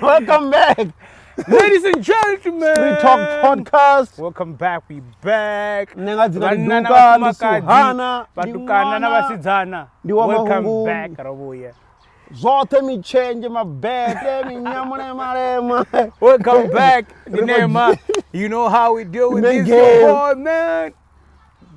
Welcome back. Ladies and gentlemen. Free Talk Podcast. Welcome back. We back. Nṋe nga dzina ndi Vhanna na Duka, ndi vhafumakadzi, Suhana, ndi vhatukana na ṅwana, vhasidzana. ndi wa Welcome Mahunguni. back ro vhuya. Zwoṱhe mitshenzhe, mabete, minyamulemalema. Welcome back. Ri khou Nema. You know how we deal with this Nengeo. your boy, man.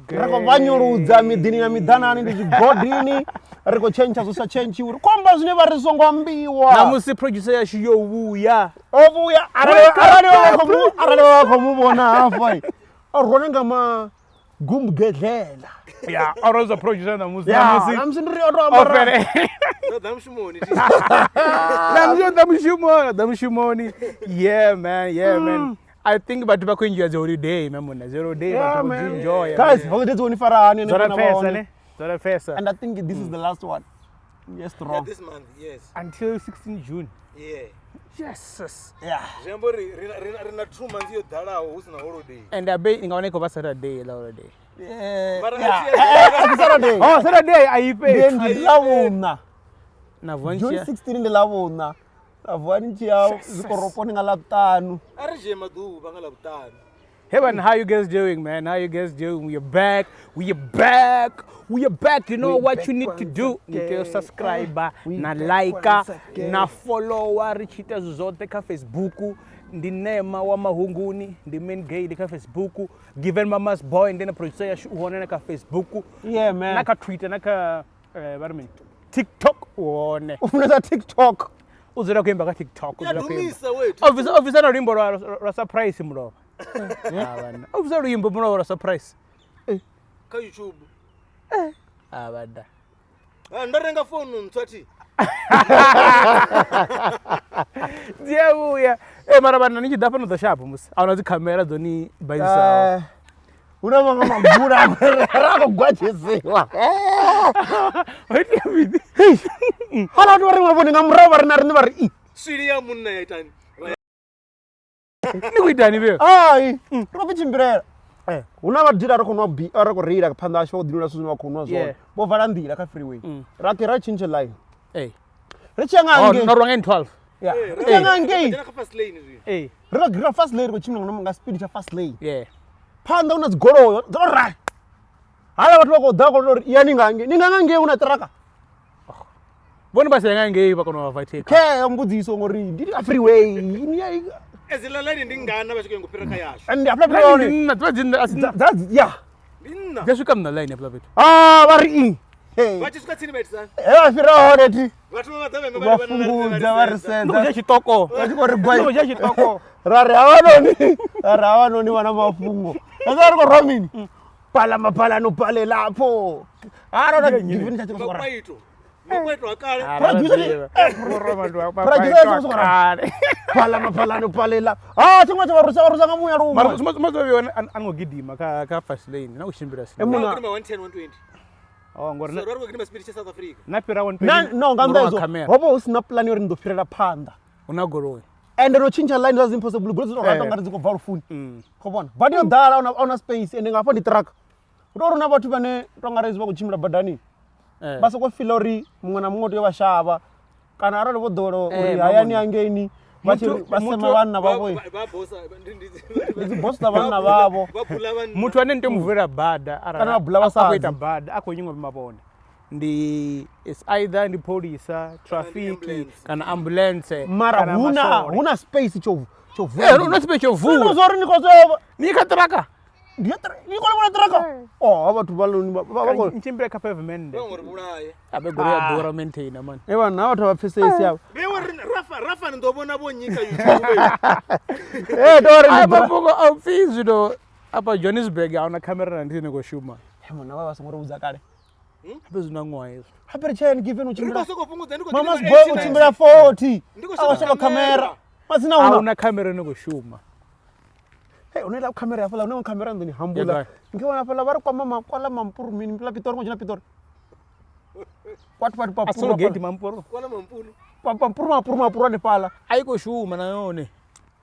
Ri khou vhanyuludza miḓini na miḓanani, ndi zwigodini. Ri khou tshentsha zwi sa tshentshiwi. Ri khou amba zwine vha ri songo ambiwa. Namusi producer yashu yo vhuya. O vhuya arali arali vha khou mu arali vha khou mu vhona hafha. O rone nga magumbugedlela. Yeah, oroza producer namusi. Ya, Namusi. namusi ndi ri o to ambara. Ofere. Ndo ḓa mushumoni. Namusi o ḓa mushumoni, o ḓa mushumoni. Yeah, man. Yeah, man. I think vhathu vha khou enjoy dzi holiday, man, muna. Dzi holiday Yeah, vhathu vho man. dzi enjoy. Guys, holidays wo ni fara hani Zwo ni pfesa, ne? Zwo pfesa. And I think this is the last one. Yes, Yeah, strong. this month, yes. Until 16 June. Yeah. Yes. Yeah. Zwi amba uri ri na 2 months yo ḓalaho hu si na holiday. And I bet ingaone ko ba Saturday la holiday. Yeah. Mara Yeah. a thi ya- Eh, eh, Saturday. Oh, Saturday a yi Ndi fhedzi. ndi ḽavhuṋa. Na June vontsha. 16 ndi ḽavhuṋa. Ra vuwa ni tshi ya zwikorokoni nga ḽavhuṱanu. A ri dzhie maḓuvha nga Ḽavhuṱanu. Hey man, how you guys doing, man? How you guys doing? We are back. We are back. We are back. You know We what back you need to once do. Ni tea u again. subscribe, We na back like, once again. na follower ri tshi ita zwithu zwoṱhe kha Facebook. Ndi Nema wa Mahunguni, ndi Main Gate kha Facebook. Given Mama's Boy ndi na producer yashu u hone na kha Facebook. Yeah, man. Na kha Twitter na kha vha ri mini? TikTok u hone. U funesa TikTok. U dzula khou imba kha TikTok. U Ya dzula khou imba. dumisa wethu. Obvisa obvisa na luimbo lwa surprise mulovha. Ah bana. Obvisa luimbo mulovha lwa surprise. Kha YouTube. Ah bada. Ah, ndo renga founu ntswa thi. Dzi a vhuya. Eh mara bana ni tshi ḓa fhano ḓo sharp musi. A huna dzi khamera dzo ni baisaho. Eh, Hu na maṅwe magula ra khou gwatshisiwa. Ho itea mini? Hala vhathu vha ri vhone nga murahu vha ri na riṋe vha ri i. Swili ya munna ya itani. Ni khou itani vheo? Hai, ri khou ḓi tshimbilela. Hu na vhadila ri khou nwa bi ri khou reila phanḓa hashu vha khou ḓinwela zwithu zwine vha khou nwa zwone. Yeah. Vho vala nḓila kha freeway. Ra ke ra tshintshe line. Eh. Ri tshi ya nga Oh, hangei. no rwa nga N12. Yeah. Ri tshi ya nga hangei. Dzhena kha fast lane zwino. Eh. Ri kha gira fast lane ri khou tshimbila nga speed tsha fast lane. Yeah. Phanḓa hu na dzi goloi dzo ra. Hala vhathu vha khou ḓa vha khou tou ri iyani nga hangei. Ni nga nga ngei hu na ṱiraka. Vhone vha sa nga ngei vha kona u overtake. Khe mbudziso ngori ndi kha freeway. Ni ya Edzi ḽa line ndi ngana vha tshi khou nyaga u fhira kha yashu. and hafha fhethu Line hone. ndi nṋa, dzivha dzi nṋa, a si nṋa. Dza ya. Ndi nṋa. Dzi a swika nṋa line hafhaḽa fhethu. Ah vha ri i. Hey. Vha tshi swika tsini vha itisani. He vha fhira hone thi. Vha thoma vha ḓa vha ima Vha fhungudza vha ri Ndi khou sedza. dzhia tshitoko. Vha tshi khou ri Ndi gwai. khou dzhia tshitoko. Ra ri havhanoni. Ra ri havhanoni vha na mafhungo. Ra ri khou rwa mini? Pala mapalano pale lapho. Ara ra givini tsha tshi khou sokou ra. Makwaito. Makwaito a kale. Producer ni- Producer Producer ni- Pala mapalano pale lapho. Ah tshiṅwe tsha vha rusa vha rusa nga muya luṅwe. Mazovhi a ngo gidima kha fast lane na u tshimbila Eh, slow. muna- Vha khou gidima 110 120. Oh, ngori So ro ri khou gidima speed tsha South Africa. na fhira 120. Na no nga ngori nnḓa wa hezwo khamera. ho vha hu si na plan uri ni ḓo fhirela phanḓa. Hu na goloi. Ende no tshintsha line zwa impossible goloi dzi to rata Eh. ungari dzi khou bva lufuni. Khou vhona. Badi yo ḓala a huna space ende nga hafha ndi truck. Hu tou uri na vhathu vhane to nga hezwi vha khou tshimbila badani Eh. vha soko fila uri muṅwe na muṅwe u tea u vha shavha kana arali vho ḓowela uri Eh, hayani mavhone. hangeini vha tshi vha sema vhanna vhavho Vha bosa ndi ndi dzi boss dza vhanna vhavho vha bula vhanna. Muthu ane ni tea u mu vulela bada arali Kana vha bula a khou vhasadzi. ita bada a khou nyingwa mavhone. Ndi it's either ndi pholisa, traffic ambulance. kana ambulance mara kana huna masole. huna space tsho tsho Eh, huna space tsho vula. zwa uri ni khou zwa Ni kha ṱiraka. ndi ya ni khou vhona ṱiraka oh vhathu vha loni vha vha khou Ni tshimbile kha pavement. Vha ngo ri vhulaye. Abe goloi ya ḓura maintainer man. e vhanna vhathu vha pfesesi avha Vhewe ri rafa rafa ni ḓo vhona vho nnyi kha YouTube. eh to ri Aya ndi bra- mafhungo a u pfi zwino afha Johannesburg a huna khamera na nthihi ine khou shuma. Eh, munna vha vha songo ri vhudza kale Habe zwi na ṅwaha hezwo. habe ri tsheni given u Ri tshimbila khou sokou fhungudza ndi khou mama's gidima boy u 80, tshimbila 40 Ndi khou a wa shela shela khamera khamera. Masina a huna. huna khamera ino khou shuma. Hey, une la khamera hafhaḽa une khamera nḓuni Ya hambula. gai? Nke wana hafhaḽa vha ri kwama makwala mampuru mini la Pitori ngo dzhena Pitori. Kwati kwati A solo papuru. gate mampuru. Kwala mampulu. Pampuru mapuru mapuru hanefhaḽa. A i khou shuma na yone.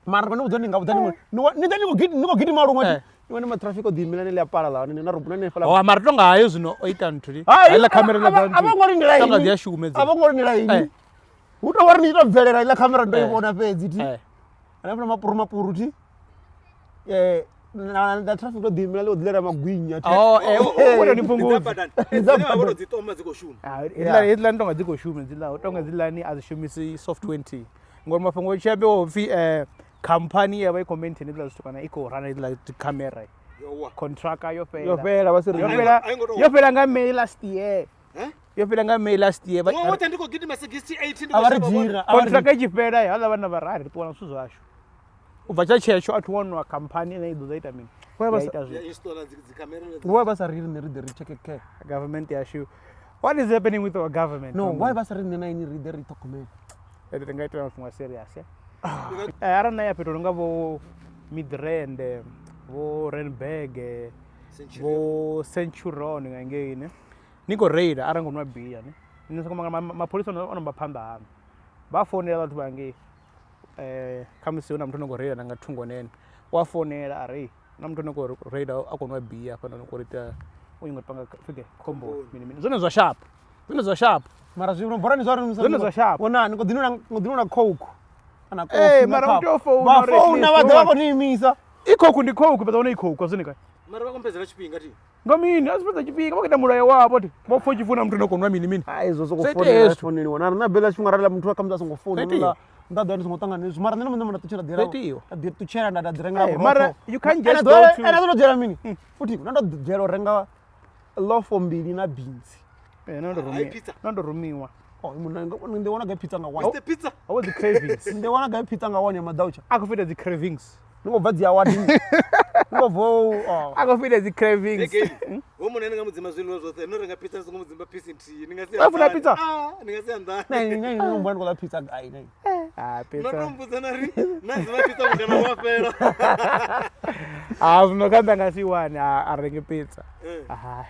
Mara ni vhudza ni nga vhudza ni ni ḓa ni khou gidi ni khou gidima luṅwe Eh. ni wane matraffic o ḓi imela ni ḽi a pala ḽa na rubuna ni fhala. Oh, mara tonga hayo zwino o ita nthu li. Hai, Heiḽa khamera ḽa a vho ngo lindela Tonga ini. dzi a shume dzi. A vho ngo lindela ini. Eh. Hu tou vha ri ni tshi tou bvelela iḽa khamera ndo i Eh. vhona fhedzi thi. Eh. Hanefhaḽa mapuru mapuru thi. Na na traffic ndo ḓi imela ḽi khou ḓilela magwinya thi. Oh, eh, u tou ni Ndi dza fhungudza. badani. Ndi dza Dzine vha vho badani. to dzi toma dzi khou shuma. Ah, hedziḽa hedziḽani tonga dzi khou shuma hedziḽa tonga hedziḽani a dzi shumisi soft 20 ngori mafhungo tshi ambiwa upfhi khamphani ya vha i khou maintain hedziḽa zwithu kana i khou rana hedziḽa dzi khamera Yowa. contract yo fhela Yo fhela vha si ri. yo fhela A i ngo tou- yo fhela nga May last year Eh? yo fhela nga May last year Ṅwaha woṱhe ndi khou gidima 68 ndi A khou vha ri shavha vhone. dzhira. a vha ri contract i tshi fhela haḽa vhana vha ri ri ṱuwa na zwithu zwashu u bva tsha tshetsho a thi waniwa khamphani ine i ḓo ḓa ita mini Why vha ya sa- ita Ya zwithu installer dzi dzi camera na dzi- Why vha sa ri riṋe ri ḓe ri tsheke care? government yashu what is happening with our government No, why vha sa ri nṋe na ini ri ḓe ri ṱhogomele? Ende ri nga itela mafhungo a serious eh? Eh, arali na ya fhethu hunga vho Midrand vho Randburg Centurion. vho Centurion nga ngei ne ni khou reila arali ngo nwa bia ne ni soko mangala mapholisa o no vha phanḓa haṋu vha founela vhathu vha ngei khamusi hu na muthu ano khou reila na nga thungo nene u a founela a ri na muthu ano khou reila a khou nwa bia hafhanoni u khou ri ita u nyaga u panga fige khombo mini mini zwone zwa sharp zwone zwa sharp Mara zwino bolani zwa ri Zwone zwa sharp. Vhona ni khou ḓi nwela ni khou ḓi nwela coke. Kana Eh, coffee mara na u tea u cup. founa Vha uri at founa least vha ḓa vha vha- khou ni imisa. i coke ndi coke fhedza hone i coke azwone kai Mara vha khou mpedzela tshifhinga thi. nga mini a zwi fhedza tshifhinga vha khou ita mulayo wavho ti vho pfha u tshi funa muthu no khou nwa mini mini Hai izwo soko Zwo itea founela hezwo. founeliwa. Na riṋe bela tshifhinga arali muthu a khamusi a songo founa Zwo itiwa. nda ḓo ndi songo ṱangana nezwi mara nṋe na muṋe nda ṱutshela ḓi Zwo itiwa. nda ḓi ṱutshela nda ḓi rengela Eh, mara vhurotho. you can't Ene just ḓo- go to- ene ḓo dzhela mini futhi nda ndo dzhela u renga lofo mbili na beans. Eh, no ndo Hai, rumiwa pizza. no ndo rumiwa Oh, munna ndi wana gai pizza nga one. Mr Pizza. awo dzi cravings Ndi wana gai pizza nga one ya madautsha. a khou fita dzi cravings Ni khou bva dzi award. Ni khou bva u- a khou fita dzi cravings Again. Ho munna ni nga mudzima zwiḽiwa zwoṱhe no renga pizza ni songo mudzima piece nthihi. Ni nga si Wa funa anḓane. pizza? Ah, ni nga si anḓane. Nei, nei, ni humbula ndi khou ḽa pizza gai nei. ah No pizza to mbudza na ri na dzima pizza vhukana wa fhela. ah zwino kha nda nga si wane a renge pizza Eh. ah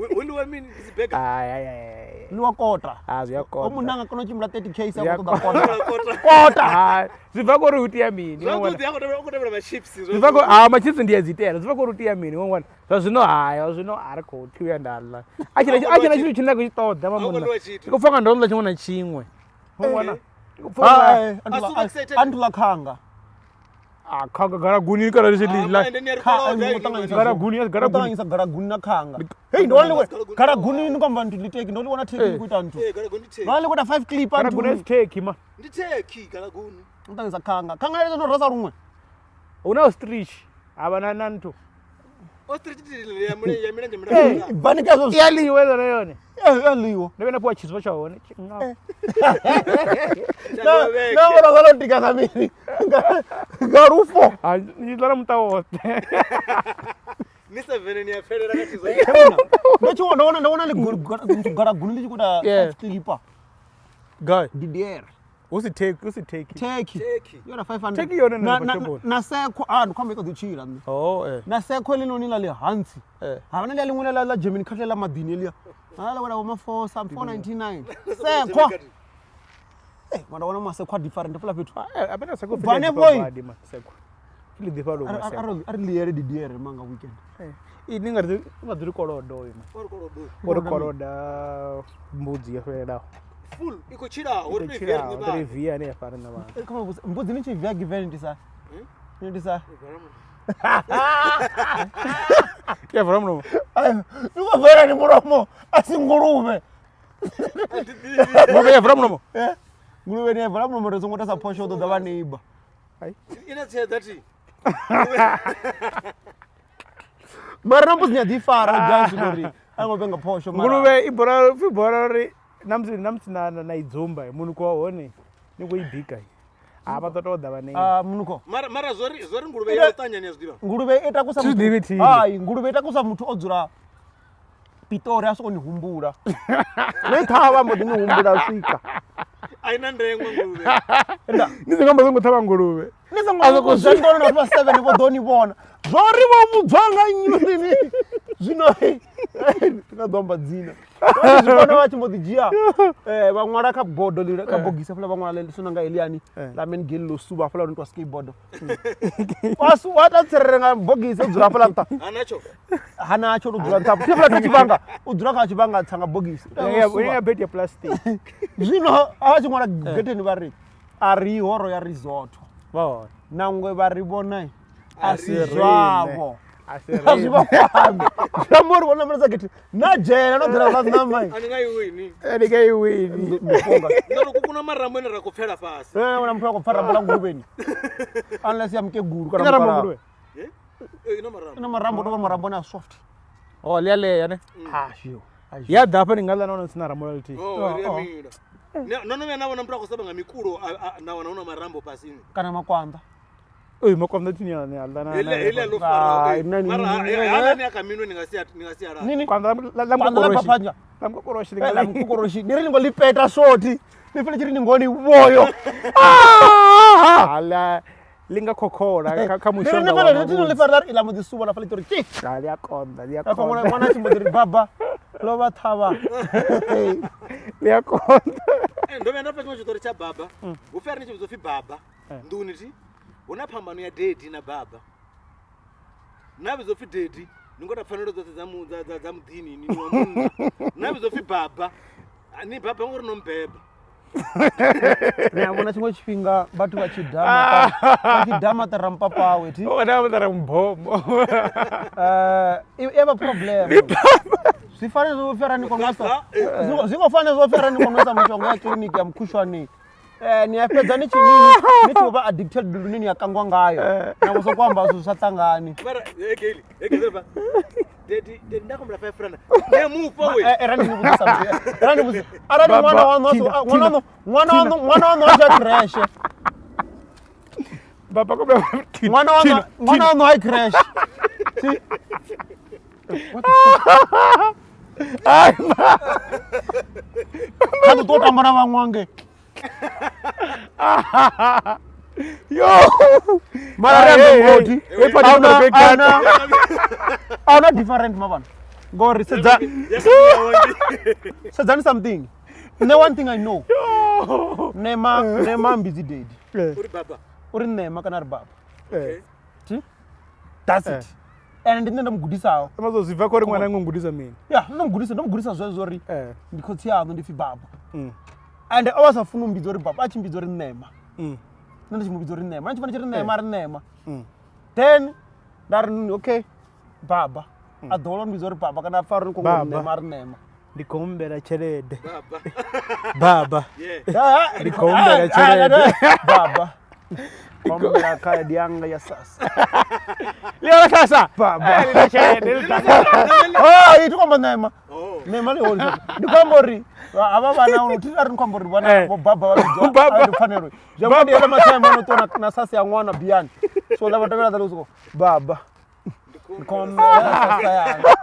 Hu ḽiwa mini dzi burger. ai ai ai Ḽiwa kota. ah zwi a O munna konḓa a nga kona u tshimbila 30 k sa Zwi a khou ṱoḓa kota. Kota. Kota. ah zwi bva kori u tea mini wa wana. Zwavhuḓi a khou tevhela u khou tevhela ma chips. Zwi bva kho- ah machips ndi a dzi itela zwi bva kori u tea mini wa wana zwa zwino haya zwa zwino a ri khou thi uya nda ḽa a tshina a tshina tshithu tshine nda khou tshi ṱoḓa ma A hu munna khou ḽiwa tshithu. ndi khou pfa nga ndo ḽa tshiṅwe na tshiṅwe wa wana ndi khou pfa nga Hai, A super excited. a ndi ḽa khanga. ah khanga garaguni kana ri tshi ḽa Ende ni a ri Kha koloda ni ini. ṱanganyisa Garaguni, yes, garaguni. ṱanganyisa garaguni na khanga. Hey, ndo wana ḽiṅwe garaguni ni kwamba nthu ḽi teki ndo ḽi wana teki ni khou ita nthu. Eh, garaguni ndi Ndo turkey. wana ḽi khou ita 5 clip garaguni nthu. is turkey ma Ndi turkey garaguni. Ni ṱanganyisa khanga. Khanga ḽi no rosa luṅwe. hu na ostrich ha vha na na nthu Ostrich ndi ya milenzhe ya milenzhe milapfu. Bvani kha zwo i a ḽiwa yone yone ya ḽiwa. ndo vhuya nda fhiwa tshizwa tsha hone Na na vhona vha ḽo tika nga mini? Nga- Nga lufo. ndi ḽa na muṱa woṱhe Ni 7 ni ya pfelela kha tshizwa. Ndo tshi ndo wana ndo wana ḽi garaguni ḽi tshi khou ita Yeah. 5 clip. guy DDR. hu si turkey hu si turkey Turkey. Turkey. Yona 500. Turkey yone na na na shoponi. na sekho ah ndi khombe i khou ḓi tshila nṋe. oh eh Na sekho heḽinoni ḽa ḽihantsi. Eh. Ha vha na ḽia ḽiṅwe ḽa ḽa Germany kha ḽa maḓini heḽia. Ha ḽa wela vho ma 4 some 499. Sekho. Eh, mara wana masekho a different hafhaḽa fhethu. a vha na sekho Bva hanefho, i. ma sekho ḽi ḓifha luṅwe Ari sekho ari ari ḽiele DDR manga weekend. ini nga ri nga ḓi ri kolodo uyu ma Ori kolodo. o ri koloda mbudzi yo fhelelaho Full i khou tshilaho ri Ri tou i via riṋe tshilaho ri vhaṋe. via hanefha riṋe vhaṋe Eh, Kha vha mbudzi ni tshi via given ndi sa. Ndi sa. ya vala mulomo Ai, ndi khou bvela ni mulomo a si nguluvhe. nguluvhe ya vala mulomo Eh, Nguluvhe ni a vala mulomo ri songo ita sa phosho u ḓo ḓa vha neighbor. Ina tshedza thi. Mara na mbudzi ni a ḓi fara just ngori a ngo vhenga phosho mara. nguluvhe i bora pfi bora uri namusi namusi na na i dzumba munukho wa hone ni khou i bika a vha ḓo tou ḓa vha nei Ah, munukho. Mara mara zwori zwori nguluvhe ya ṱanya ni a zwi ḓivha. Nguluvhe i takusa Thi zwi ḓivhi thi. Hai, nguluvhe i takusa muthu o dzula Pitori a soko ni humbula. No i ṱhavha mbo ḓi ni humbula u swika. A i na ndengwa nguluvhe. Ni songo amba songo ṱhavha nguluvhe. Ni songo vhudza ngolo na vha 7 vho ḓo ni vhona. Zwo ri vho vhudzwa nga nnyi ni. Zwino ndi nga ḓo amba dzina. Vha zwi vhona vha tshi mbo ḓi dzhia vha ṅwala kha bodo ḽi kha bogisi hafhaḽa vha ṅwala ḽi sona nga eliani ḽa man girl ḽo suvha hafhaḽa no itiwa skateboard. Wa su wa ta tserere nga bogisi o dzula hafhaḽa nṱha. Hanatsho. Hanatsho to dzula nṱha. Thi hafhaḽa kha tshivhanga u dzula kha tshivhanga tsa nga bogisi. Ya bed ya plastic. Zwino a vha tshi ṅwala getheni vha ri a ri horo ya resort. Vha hone. Nangwe vha ri vhona a si riṋe. zwavho. A si A zwi riṋe. vha kwami. Zwi amba uri vho ṋamelesa gethe na dzhena no ḓela vha ṋama. A ni nga i wini. A ni nga i wini. Mufunga. Ndo ri kukuna marambo ane ra khou pfela fhasi. Eh wana muthu a khou pfa rambo ḽa nguluvheni. Unless ya mukegulu kana Ina rambo mukalaha. nguluvhe? Eh? Eh, ina marambo. Ina marambo to vha marambo ane a soft. Oh, ḽi a ḽea ne. Ah sure. Ya ḓa hafha ni nga ḽa nahone sina rambo ḽa lithihi. Oh, ri a mila. No no vhuya na vhona muthu a khou saba nga mikulo na wana hu na marambo fhasi. Kana makwanda. Oyi makwanda thini ya ne a ḽa na. Heḽi a ḽo Hai, fara. nna ni- Mara ni- hani a kha minwe ni nga si ni nga si alafhe. Nini? Kwanda ḽa Kwanda ḽa mukokoroshi. phaphanzha. Ḽa mukokoroshi ḽi Eh, nga ḽa ḽa. mukokoroshi. Ndi ri ni ngo ḽi peta soti. Ni fele tshi ri ni ngoni vhoyo. Ah! Hala ḽi nga khokhola kha Ndi ri mushonga ni wa fele ri ḽi mavhudzi. fara ḽa mbo ḓi suvha ḽa fele uri tshi. Ah, ḽi a konḓa, ḽi a Afha ṅwana konḓa. ṅwana a tshi mbo ḓi ri baba ḽo vha ṱhavha. Ḽi a konḓa. Eh, ndo vhuya nda pfa tshiṅwe tshiṱori tsha baba. Hu pfi a ri ni tshi vhidzwa upfi baba. Nḓuni thi. Hu na phambano ya daddy na baba. Na vhidzwa upfi daddy ni ngo ta pfanelo dzoṱhe dza mu dza dza dza muḓini ni wa munna. Na vhidzwa upfi baba. Ni baba ngori no mbeba. Ni a vhona tshiṅwe tshifhinga vhathu vha tshi dama vha tshi dama ṱarampapawe thi. O na mutara mbomo. Eh, i vha problem. Zwi fana zwo fhira ni konesa. Zwi khou fana zwo fhira ni konesa mishonga ya kiḽiniki ya mukhushwane. Eh, ni a fhedza ni tshi ni tshi vha addicted lune ni a kangwa ngayo. Na vho soko amba zwithu zwi sa ṱangani. Mara e Gail, e Gail ba. Daddy, daddy nda kumbula 5 rand. Ne mufha we. Eh, eh, rani ni vhudzisa muthu. Rani vhudzisa. Arali ṅwana waṋu a so- Tina, ṅwana waṋu ṅwana waṋu ṅwana waṋu a tsha creche. Baba ko baba. Ṅwana waṋu ṅwana waṋu hai creche. Si. Ai ma. Kha ḓo ṱuwa u tamba na vhaṅwe hangei. Yo. Mara ri ambe ngoho thi. Hey, hey, Ahuna- hey, ahuna different mavhana. Ngori sedza sedzani something. Nṋe one thing I know. Nema nema mbidzi daddy. Uri baba. Uri nema kana ri baba. Eh. Thi? That's it. And ndi nṋe ndo mu gudisaho. Amazo zwi bva khori ṅwana ngo ngudisa mini. Ya, ndo mu gudisa, ndo mu gudisa zwezwo uri Eh. ndi khotsi aṋu ndi pfi baba. Mm. And o vha sa funi u mmbidza uri baba, a tshi mmbidza uri nema. Mm. Nṋe ndi tshi mu vhidza uri nema, a tshi vhona tshi ri nema a ri nema. Mm. Then nda ri okay, baba. A ḓowela u mmbidza uri baba kana a pfa uri ni khou Baba. nema a ri nema. Ndi khou humbela tshelede. Baba. Baba. Yeah. Ndi khou humbela tshelede. Baba. Humbela khadi yanga ya SASSA. Ḽi a sasa. Baba. Ḽi na tshelede. ḽi na- Oh, i thi khou amba nema. Oh. Nema ḽi hone. Ndi khou amba uri havha vhana uri thi ari ndi khou amba uri vhana Eh. vho baba vha vhidzwa Baba. a ndi pfanelo. Zwi amba ndi hela matime ono ṱuwa na SASSA ya ṅwana biyani. So ḽa vha tevhela ḓa ḽi soko baba. Ndi khou humbela SASSA yanga.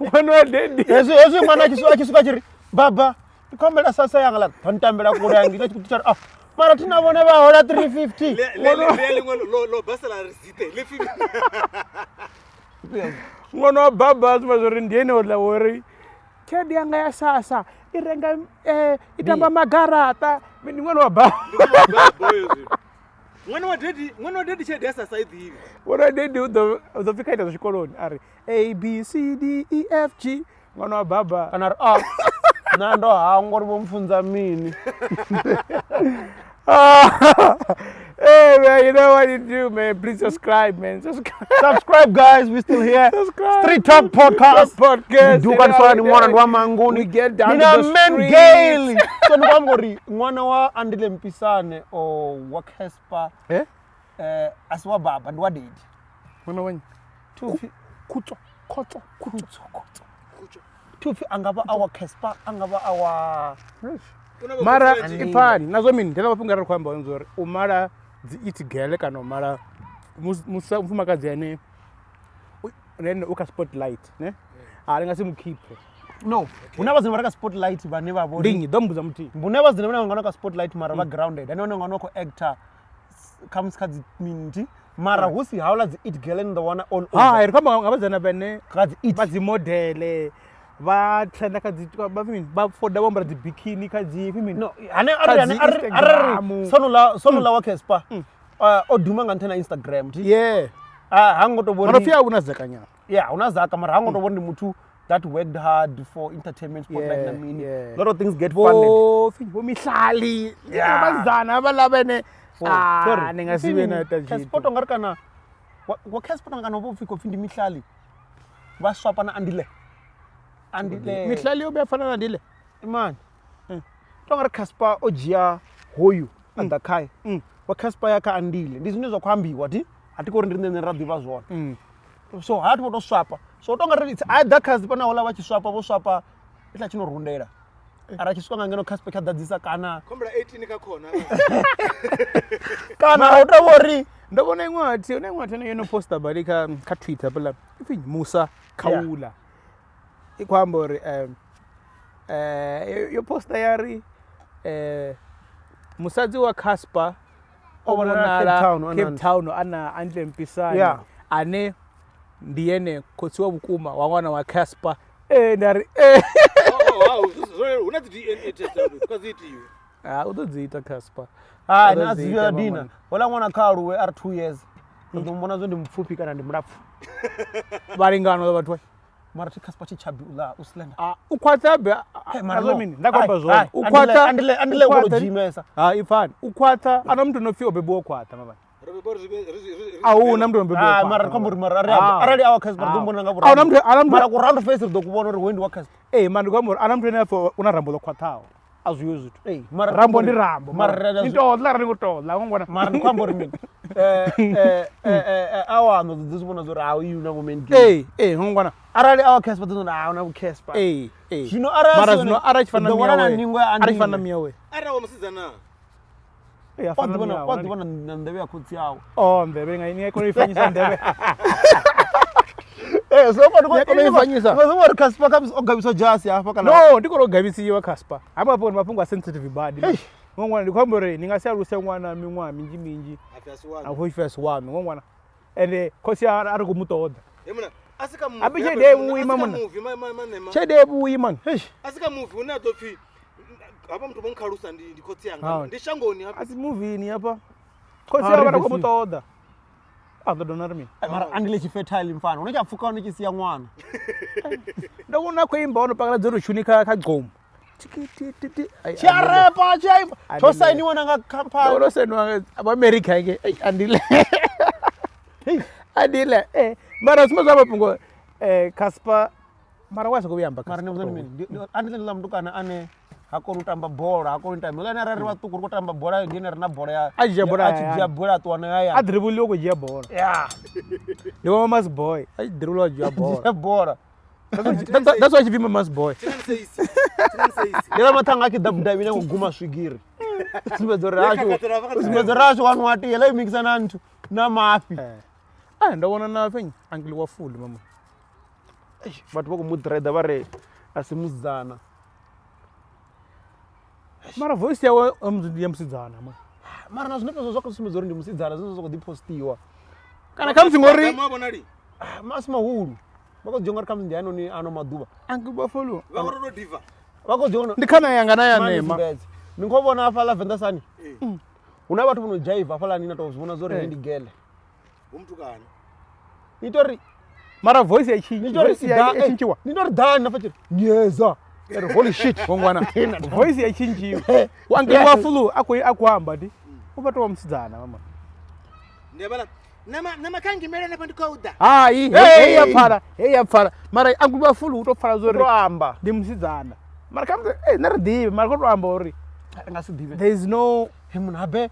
Ṅwana wa daddy. Hezwi hezwi ṅwana a tshi a tshi swika a tshi ri baba ndi khou humbela SASSA yanga ḽa ḓo ntambela kule hangi tshi khou ah mara thina vhone vha hola 350. Le le le lengwe lo lo basela re zite. Le fi. Ṅwana wa baba zwi vha zwo ri ndi ene uḽa wo ri tshelede yanga ya SASSA i renga i tamba magaraṱa. Ndi ṅwana wa baba. Ṅwana wa daddy, ṅwana wa daddy tshelede ya SASSA i ḓivhi. Ṅwana wa daddy u ḓo pfi kha ita zwa tshikoloni a ri A B C D E F G. Ṅwana wa baba Kana ri ah nṋe ndo hangwa uri vho mpfunza mini. Hey man, you know what you do, man. Please subscribe, man. Subscribe. Subscribe guys, we still here. Subscribe. Street Talk Podcast. Podcast. Duka ndi ni ṅwana ndi wa Mangoni. We get down Ni na to the Man streets. Gale. So ndi khou amba uri ṅwana wa Andile Mpisane or wa Casper Eh? a si wa baba ndi wa daddy. Ṅwana wa nnyi? Thupfi Khutso, khotso, khutso, khutso. Thupfi a nga vha a wa Casper a nga vha a wa Mara ipfani nazwo mini ndi mafhungo a ri khou amba one uri u mala dzi it girl kana u mala mufumakadzi ane ene u kha spotlight ne a ri nga si mu khiphe. No, hu na vhadzina vha re kha spotlight vhane vha vho Ndi nnyi? Ḓo mmbudza muthihi. Hu na vhadzina vhane vha nga kha spotlight mara vha grounded. Ane vhane nga khou actor khamusi kha dzi minti mara hu si haula dzi it girl and the one all over. Hai, ri khou amba nga vhasidzana vhane Nga dzi it. vha dzi modele vha trenda kha dzi vha pfi mini vha foda vho ambara dzi bikini kha dzi pfi mini No, hane Kha arali dzi arali arali Instagram. sono la wa Casper o duma nga nṱhani ha Instagram thi. Yeah. Ah, ha ngo to vhori Mara pfi a huna zakanyana. Yeah, huna zaka mara ha ngo to vhori ndi muthu that worked hard for entertainment spotlight na Yeah, mini. yeah. A lot of things get funded. Vho pfi vho mihlali. Yeah. Vhasidzana havhaḽa vhane ah Sorry. ni nga si vhe na ita Casper tshithu. to nga ri kana wa Casper to nga kana vho pfi khou pfi ndi mihlali. Vha swapa na Andile. Andile. Mihlali yo vhuya fana na Andile. Man. To nga ri Casper o dzhia hoyu a ḓa khae. Wa Casper ya kha Andile. Ndi zwine zwa khou ambiwa thi. A thi kori ndi riṋe ra ḓivha zwone. So ha thi vho to swapa. So to nga ri it's either Casper na hola vha tshi swapa vho swapa itla tshi no rundela. Ara tshi swika nga ngeno Casper tsha ḓadzisa kana khombela 18 kha khona kana u tou vhori Ndo vhona iṅwe hathi, huna iṅwe hathi yo no posta bali kha kha Twitter hafhaḽa. Ipfi Musa Khawula. I khou amba uri yo posta ya ri musadzi wa Casper o O vhonala vhonala Cape Town, Cape ana- Town ana Andile Mpisane Yeah. ane ndi ene khotsi wa vhukuma wa ṅwana wa Casper. Nda ri hu na dzi DNA test kha dzi itiwe. Ah, u ḓo dzi ita Casper. Hai, U ḓo na dzi dzi ita, dina. mama. Hola ṅwana kha aluwe ari 2 years. Ri ḓo mubona zwo ndi mupfufhi kana ndi mulapfu. Vhalingano vha vhathu. Mara thi Casper tshi chabi u ḽa u slender. Ah, u khwaṱha be Hey, mara azwo no. mini nda khou amba Ai, zwone. ai, U khwaṱha Andile Andile u u khou khwaṱha- dzhimesa. Ha ipfani. U khwaṱha ana muthu no pfi o bebiwa o khwaṱha mabani. Ro beba uri zwi vhe- ri zwi- ri- ri- A huna muthu no bebiwa o Ah, khwaṱha. mara ri khou amba uri mara arali Ah. arali awa Casper ri ḓo Ah. mubona nga A huna muthu a huna muthu Mara ku round face ri ḓo ku vhona uri hoyu ndi wa Casper. Eh, mara ndi khou amba uri ana muthu ane a pfi u na rambo ḽo khwaṱhaho. A zwiho zwithu. Eh, mara Rambo ndi rambo. Mara ri Ni toḓa arali ni khou toḓa, ngo ngwana. mara ndi khou amba uri mini? Awa no ḓo zwi vhona zwo uri a uyu na moment game. Eh, eh, ngo ngwana. Arali awa Casper ḓo na a una vhu Casper. Eh, eh. Zwino arali Mara si zwino yone, arali tshi fana u ḓo na vhona na miyawe. ningo ya Arali tshi fana na Andile. miyawe. Arali wa musidzana Eh, a Wa fana na ḓivha na miyawe. wa ḓivha na nḓevhe ya khotsi awe. Oh, nḓevhe nga ni kona u ifanyisa nḓevhe. Eh, so kwa Ni a kona u ifanyisa? Ngo uri Casper khamusi o gavhiswa jasi hafha kana No, ndi kona u gavhisiwa Casper. Hafha hafho ndi mafhungo a sensitive badi. Ngo ṅwana ndi khou amba uri ni nga si aluse ṅwana miṅwaha minzhi minzhi a pfi a si waṋu. afho first one ngo ṅwana. Ende khotsi a ri khou mu ṱoḓa. He muna a si ka movie Habe hafha tshelede fhethu, vhuima a si ka muna. movie, ma- Tshelede ye vhuyi man. a si ka movie hune a ḓo pfi hafha muthu vho nkhalusa ndi ndi khotsi anga Hai. ndi shangoni hafha A si movie hafha. Khotsi Ah, a vha ri khou mu ri ṱoḓa. A ḓo dona ri mini? Mara Andile tshi fertile mfana. Hune tsha pfuka hone tshi sia ṅwana. Ndo vhona khou imba ono pakela dzi rutshuni kha kha gqom. Tiki ti ti ti. Ai, Tshi a repa, tshi a imba. Andile. Tsho sainiwa na nga company. Ndo sainiwa nga America ke. Ai, Andile. Andile. Eh, mara sima zwa mafhungo eh Casper mara wa sa khou vhuya amba Mara ni Casper. vhudzani mini? Andile ndi ḽa mutukana ane ha koni u tamba bola, ha koni u tamba. Houḽani arali ri vhaṱuku ri khou tamba bola ndi ene re na bola ya A tshi dzhia bola a tshi dzhia hayani. bola a ṱuwa nayo A hayani. dribble u khou dzhia bola. Yeah. Ndi wa mama's boy. A tshi dribble a dzhia bola. Dzhia bola. That's why tshi pfi mama's boy. Thinani seisi thinani seisi Ndi ḽa mathanga a tshi ḓa mudavhini a khou guma swigiri. Sumbedza uri hashu Khakhela hafha kha sumbedza uri hashu wanu wa tea ḽa i mikisa na nthu na mafhi. Eh. Ah, ndo vhona na fenyi uncle wa full mama. Vhathu vha khou mu dreader vha ri a si musidzana. Mara voice yawe ndi ya musidzana ma. Mara na zwinepe zwa khou sumbedza uri ndi musidzana zwine zwa khou ḓi postiwa. Kana khamusi ngori Adamu a vhonali Ah, Masi mahulu. Vha khou dzhia ngori khamusi ndi hanoni ano maḓuvha. uncle wa full. vha khou tou diva Vha khou dzhia ngori Ndi khana yanga na ya Mani nema. sumbedze. Ni khou vhona hafhaḽa Venḓa Sani? Eh. Hu na vhathu vho no dzhaiva hafhaḽani na tou zwi vhona zwa uri Eh. ndi gele. hu mutukana Ni tou ri Mara voice ya ni tshintshiwa. tou ri Voice ya tshintshiwa. ni tou ri ḓani na fa tshi ri nyeza. Ya ri holy shit. Ngongwana. Voice ya tshintshiwa. Uncle wa full a khou a khou amba ndi. U vha tou vha musidzana mama. ndi havhala nama nama kha ngimele hanefha ndi khou ḓa Hai, hey ya pfala, hey ya pfala. Mara uncle wa full u to pfala zwo ri Ro amba. ndi musidzana. Mara khamusi eh nṋe ri ḓivhe mara khou tou amba uri Ri nga si ḓivhe. there is no He munna habe.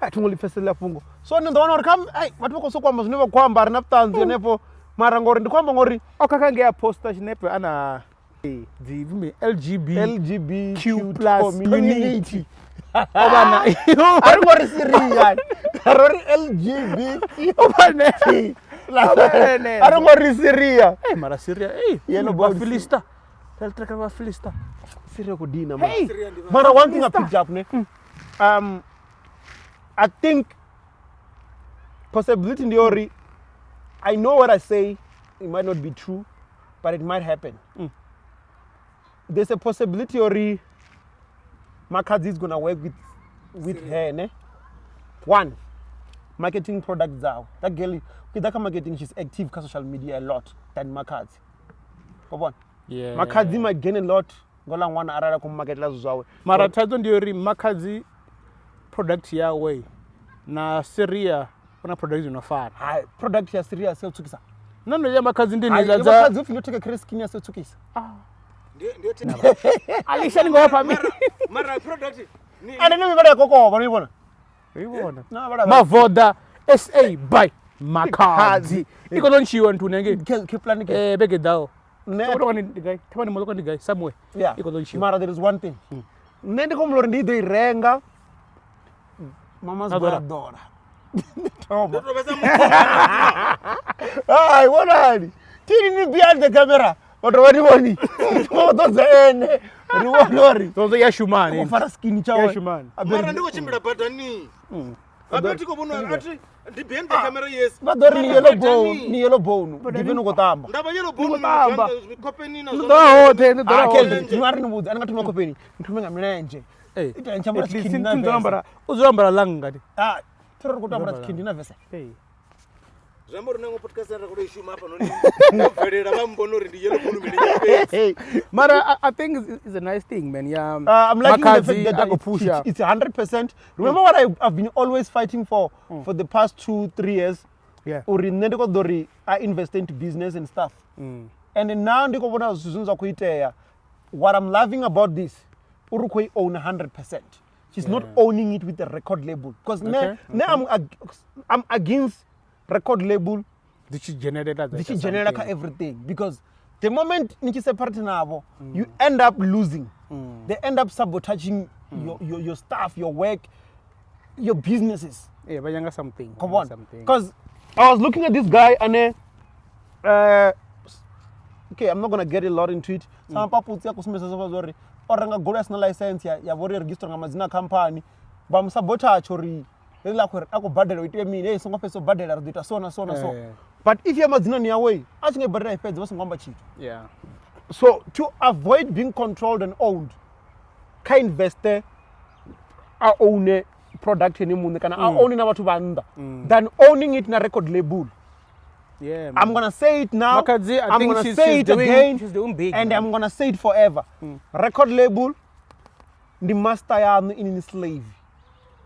A thi ngo ḽi pfesesa fhungo. So ni ḓo wana uri kha ai vhathu vha khou sokou amba zwine vha khou amba a ri na vhuṱanzi henefho. Mara ngori ndi khou amba ngori o khakha ngei a posta tshinepe ana dzi LGB LGBTQ plus community. o vha na A ri ngo ri Syria. Ro ri LGBT. o vha ne A ri ngo ri Syria. Eh, mara Syria eh Yellow ba bone Philista. Ḽa vha Filista. Syria khou dina man. Hey! Syria ndi vha- Mara one thing I picked up ne. I think possibility ndi uri I know what I say, it might not be true, but it might happen. There's a possibility uri Makhadzi is gonna work with her ne. One, marketing product dzawe. That girl, okay, that marketing, she's active kha social media a lot than Makhadzi. Go on. Yeah. Makhadzi might gain a lot ngola ṅwana arali a khou maketela zwithu zwawe. Mara thaidzo ndi uri Makhadzi product yawe na Syria una product ino fana. Hai, product ya Syria se tsukisa. Nṋe ndo ya Makhadzi ndi Hai, nila dza Makhadzi upfi ndo theka crazy skin ya se tsukisa. Ndiyo te- Alisha ni ngofha mi. Mara product ni Ane ni mivhala ya kokovha, no i vhona? I vhona. Na vhala Mavoda SA by Makhadzi. I khou launchiwa nthuni hangei. Ke plan ke. Eh bege ḓaho. Nṋe Ndi gai? Thavhani Moloka ndi gai? Somewhere. yeah. I khou launchiwa. Mara there is one thing. Nṋe ndi khou humbula uri ndi ḓo i renga. Mama's Na boy ḓora. a ḓora. Thoma. ndo tovhesa Hai, vhonani. Thini ni behind the camera. Vhathu vha ni vhoni. Vho ḓodza ene. Ri vhone uri Ndo ya shumani. u fara skin tshawe. Ya shumani. A mara ḓo ndi ri- khou tshimbila badani. Vha thi khou vhona uri athi ndi behind the camera yes. Vha ḓo ri ni Mara yellow bone, badani. ni yellow bone. Ndi vhe ni khou tamba. Nda vha yellow bone Ndi khou tamba. khofheni na Ndi ḓora hoṱhe, ndi ḓora Ah, hoṱhe. Kelvin, ni a ri ni vhudze, a ni nga thoma khofheni, ni thome nga milenzhe. Eh, Ita ni tshi ambara at least tshikhindi na ndi ḓo vese. ambara, u dzula ambara langa ndi. Ah, thero ri khou tou ambara tshikhindi na vese. Hey. Zwi amba uri na iṅwe podcast ra khou tou i shuma hafhanoni ndo bvelela vha mbona uri ndi yellow bone milenzhe fhedzi. Hey, Mara I think it's a nice thing, man. Yeah. I'm liking the fact Makhadzi that a khou pusha. it's 100%. Remember what I've been always fighting for the past 2-3 years? Yeah. Uri nṋe ndi khou ḓo ri I invest into business and stuff. And now ndi khou vhona zwithu zwine zwa khou itea. What I'm loving about this, uri khou i own 100%. She's not owning it with the record label. Because Okay, ne I'm against record label Dzi tshi dzhenelela dza dzi tshi ita dzhenelela kha something. everything, because the moment ni tshi separate navho, you end up losing. They end up sabotaging your stuff, your work, your businesses. Yeah, vha nyanga something. Come vha on, nyanga something. because I was looking at this guy and okay, I'm not gonna get a lot into it. Sama paputsi ya kusumbedzisa zwa uri o renga goloi a sina license ya vho ri register nga madzina a company, vha mu sabotage uri hezwiḽa khou ri a khou badela u ite mini, hey, songo fhedza u badela ri ḓo ita so na so na so. Eh. But if ya madzinani yawe a tshi nga i badela i fhedza vha songo amba tshithu. Yeah. So to avoid being controlled and owned, kha investe a own product ene muṋe kana a own na vhathu vha nnḓa than owning it na record label. Yeah. I'm gonna say it now. Makhadzi, I I'm think gonna say she's it doing- again, she's doing big, and man. I'm gonna say it forever. Record label, the master yaṋu ini ni slave.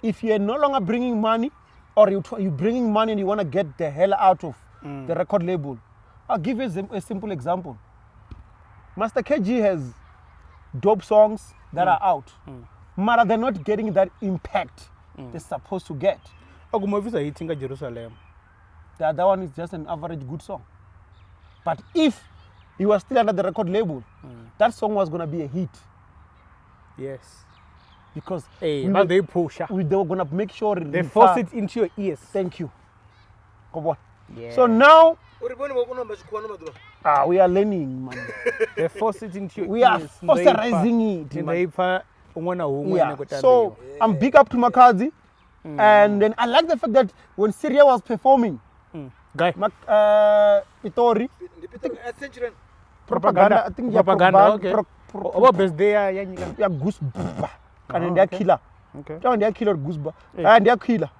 If you're no longer bringing money, or you're bringing money and you want to get the hell out of the record label, I'll give you a simple example. Master KG has dope songs that are out, mara they're not getting that impact they're supposed to get. O guma bvisa hit nga Jerusalem. The other one is just an average good song. But if he was still under the record label, that song was going to be a hit. Yes. Because Hey, but they push. they were going to make sure They force it into your ears. Thank you. Come on. Yeah. So now Uri vhone vho kona u amba tshikhuwa no maḓuvha. we are learning, man. They force it into your We are ears. fosterizing it, Ndi man. ipfa huṅwe na huṅwe Yeah. ine khou So tambiwa. I'm big up to Makhadzi. And then I like the fact that when Syria was performing, Guy. Pitori, Ndi Peter a Centurion. propaganda, I think yeah, Propaganda, okay. O vha birthday ya nyika. ya Gooseba. Kana ndi ya Killer. Okay. Kana ndi ya Killer or Gooseba. Ah, ndi ya Killer.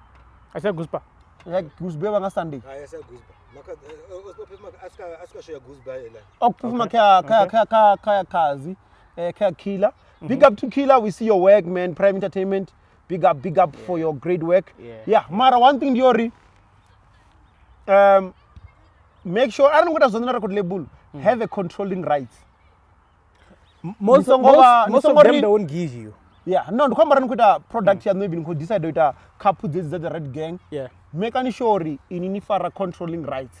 A tsha Gooseba. Ya Gooseba vha nga Sunday. Hai a si ya Gooseba. Makhadzi a sika show ya Gooseba ela. Okuphuma kha kha kha kha kha Kazi, kha Killer. Big up to Killer, we see your work, man. Prime Entertainment. Big up for your great work. Yeah. Yeah, mara one thing ndiori make sure I don't know what na record label have a controlling rights. Most Nisongo of va them ri- they won't give you. Yeah, no, ndikhomba ra nikuita product ya maybe niko decide uita cup dzedzi dza the Red Gang. Yeah. Make sure uri ini ni fara controlling rights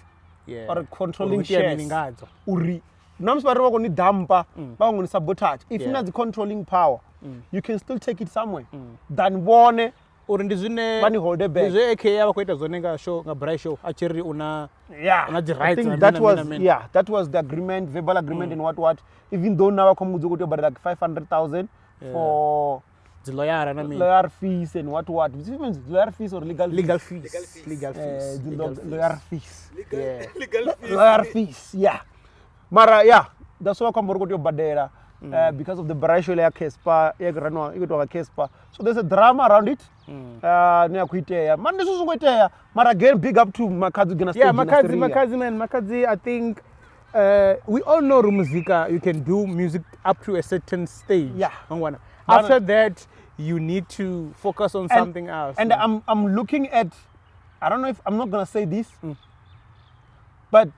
Yeah. or controlling Uri hu itea shares. mini ngadzo. Uri na musi vhathu vha khou ni dumpa, vha khou ni sabotage. If Yeah. you na dzi controlling power, you can still take it somewhere. Than vhone Uri ndi zwine Vha ni holde back. Ndi zwe AKA vha khou ita zwone nga show nga Braai show a tshi ri u na Yeah. una dzi I rights think na that mini na was mini na mini. yeah, that was the agreement, verbal agreement and what. Even though now come to about like 500,000 for dzi lawyer na mini. lawyer fees and what. Which means lawyer fees or legal fees. Legal fees. Legal fees. Legal fees. The Legal fees. lawyer fees. Legal, Yeah. legal fees. Lawyer fees, yeah. Mara yeah, that's why come to badela. Because of the brush ya Casper, ya ranwa ikutwa Casper. So there's a drama around it. Ni akuitea. Man this is ngoitea. Mara again big up to Makhadzi gonna Yeah, Makhadzi, Makhadzi, man, Makhadzi. I think we all know Rumuzika. You can do music up to a certain stage. Yeah. Mangwana. But- After that, you need to focus on something else. And I'm looking at, I don't know if I'm not gonna say this, but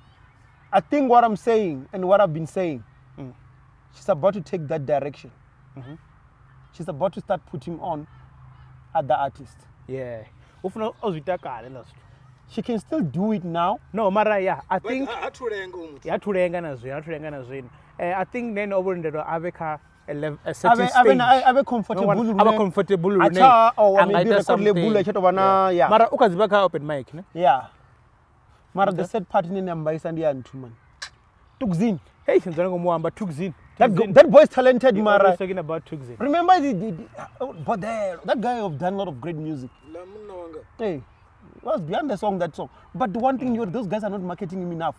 I think what I'm saying and what I've been saying, she's about to take that direction. She's about to start putting on other artists. yeah, ufuna ozwita kale la zwithu. She can still do it now. No, mara yeah, I But think ha thulenga uyu muthu. ya thulenga na zwino, ya thulenga na zwino. I think then obulindelwa ave kha a a certain Abe stage. abe comfortable. Mangwana, abe comfortable lune. Acha or Anga maybe ita record label something. acha to na yeah. Mara ukaziba kha open mic, ne? Yeah. Mara the sad part ni nambaisa ndi anthu man. Tukzin. Hey, ndzona ngomuhamba Tukzin. That boy is talented You're mara. always talking about Tukzin. Remember the Bodero, that guy have done a lot of great music. La munna wanga. Hey, was behind the song, that song. But the one thing, those guys are not marketing him enough.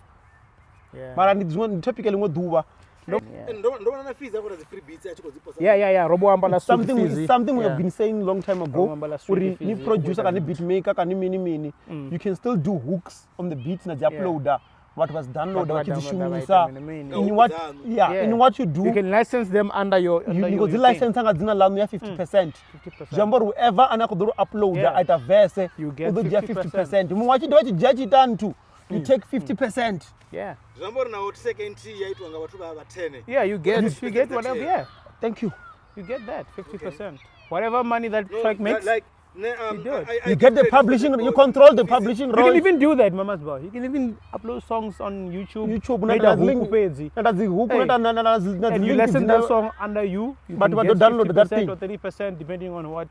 Yeah. Mara ndi dzimwe topic limwe ḓuvha. Ndo vhona na fees afho dzi free beats a tshi khou dzi posa. Yeah. Robo amba la Something something we have been saying long time ago. Robo amba la sweet Uri ni fees, producer yeah. kana beat maker kana mini mini. You can still do hooks on the beats na dzi uploader. What was download Vhathu vha tshi vha dzi downloada vha shumisa. ita mini mini. In what Yeah. yeah, in what you do You can license them under your under ni your khou dzi your thing. license nga dzina ḽaṋu ya 50%. 50%. Zwi amba uri whoever ane a khou ḓo ri uploada Yeah. a ita verse You get u ḓo dzhia 50%. 50%. Muṅwe a tshi dovha a tshi dzhia tshi ita nthu, you take 50%. Yeah. Zwi amba uri naho second ya itwa nga vhathu vha 10. Yeah, you get whatever. Yeah. Thank you. You get that 50%. Whatever money that No, track makes. like ne, You do it. I You get the gifted publishing, for you control the fees. publishing you can rights. even do that, Mama's boy. You can even upload songs on YouTube. YouTube na na ita dzi link hook fhedzi. na dzi hook Hey. na na na dzi And you link license dzine- that song under you. You But can but get don't download that 50% thing. or 30% depending on what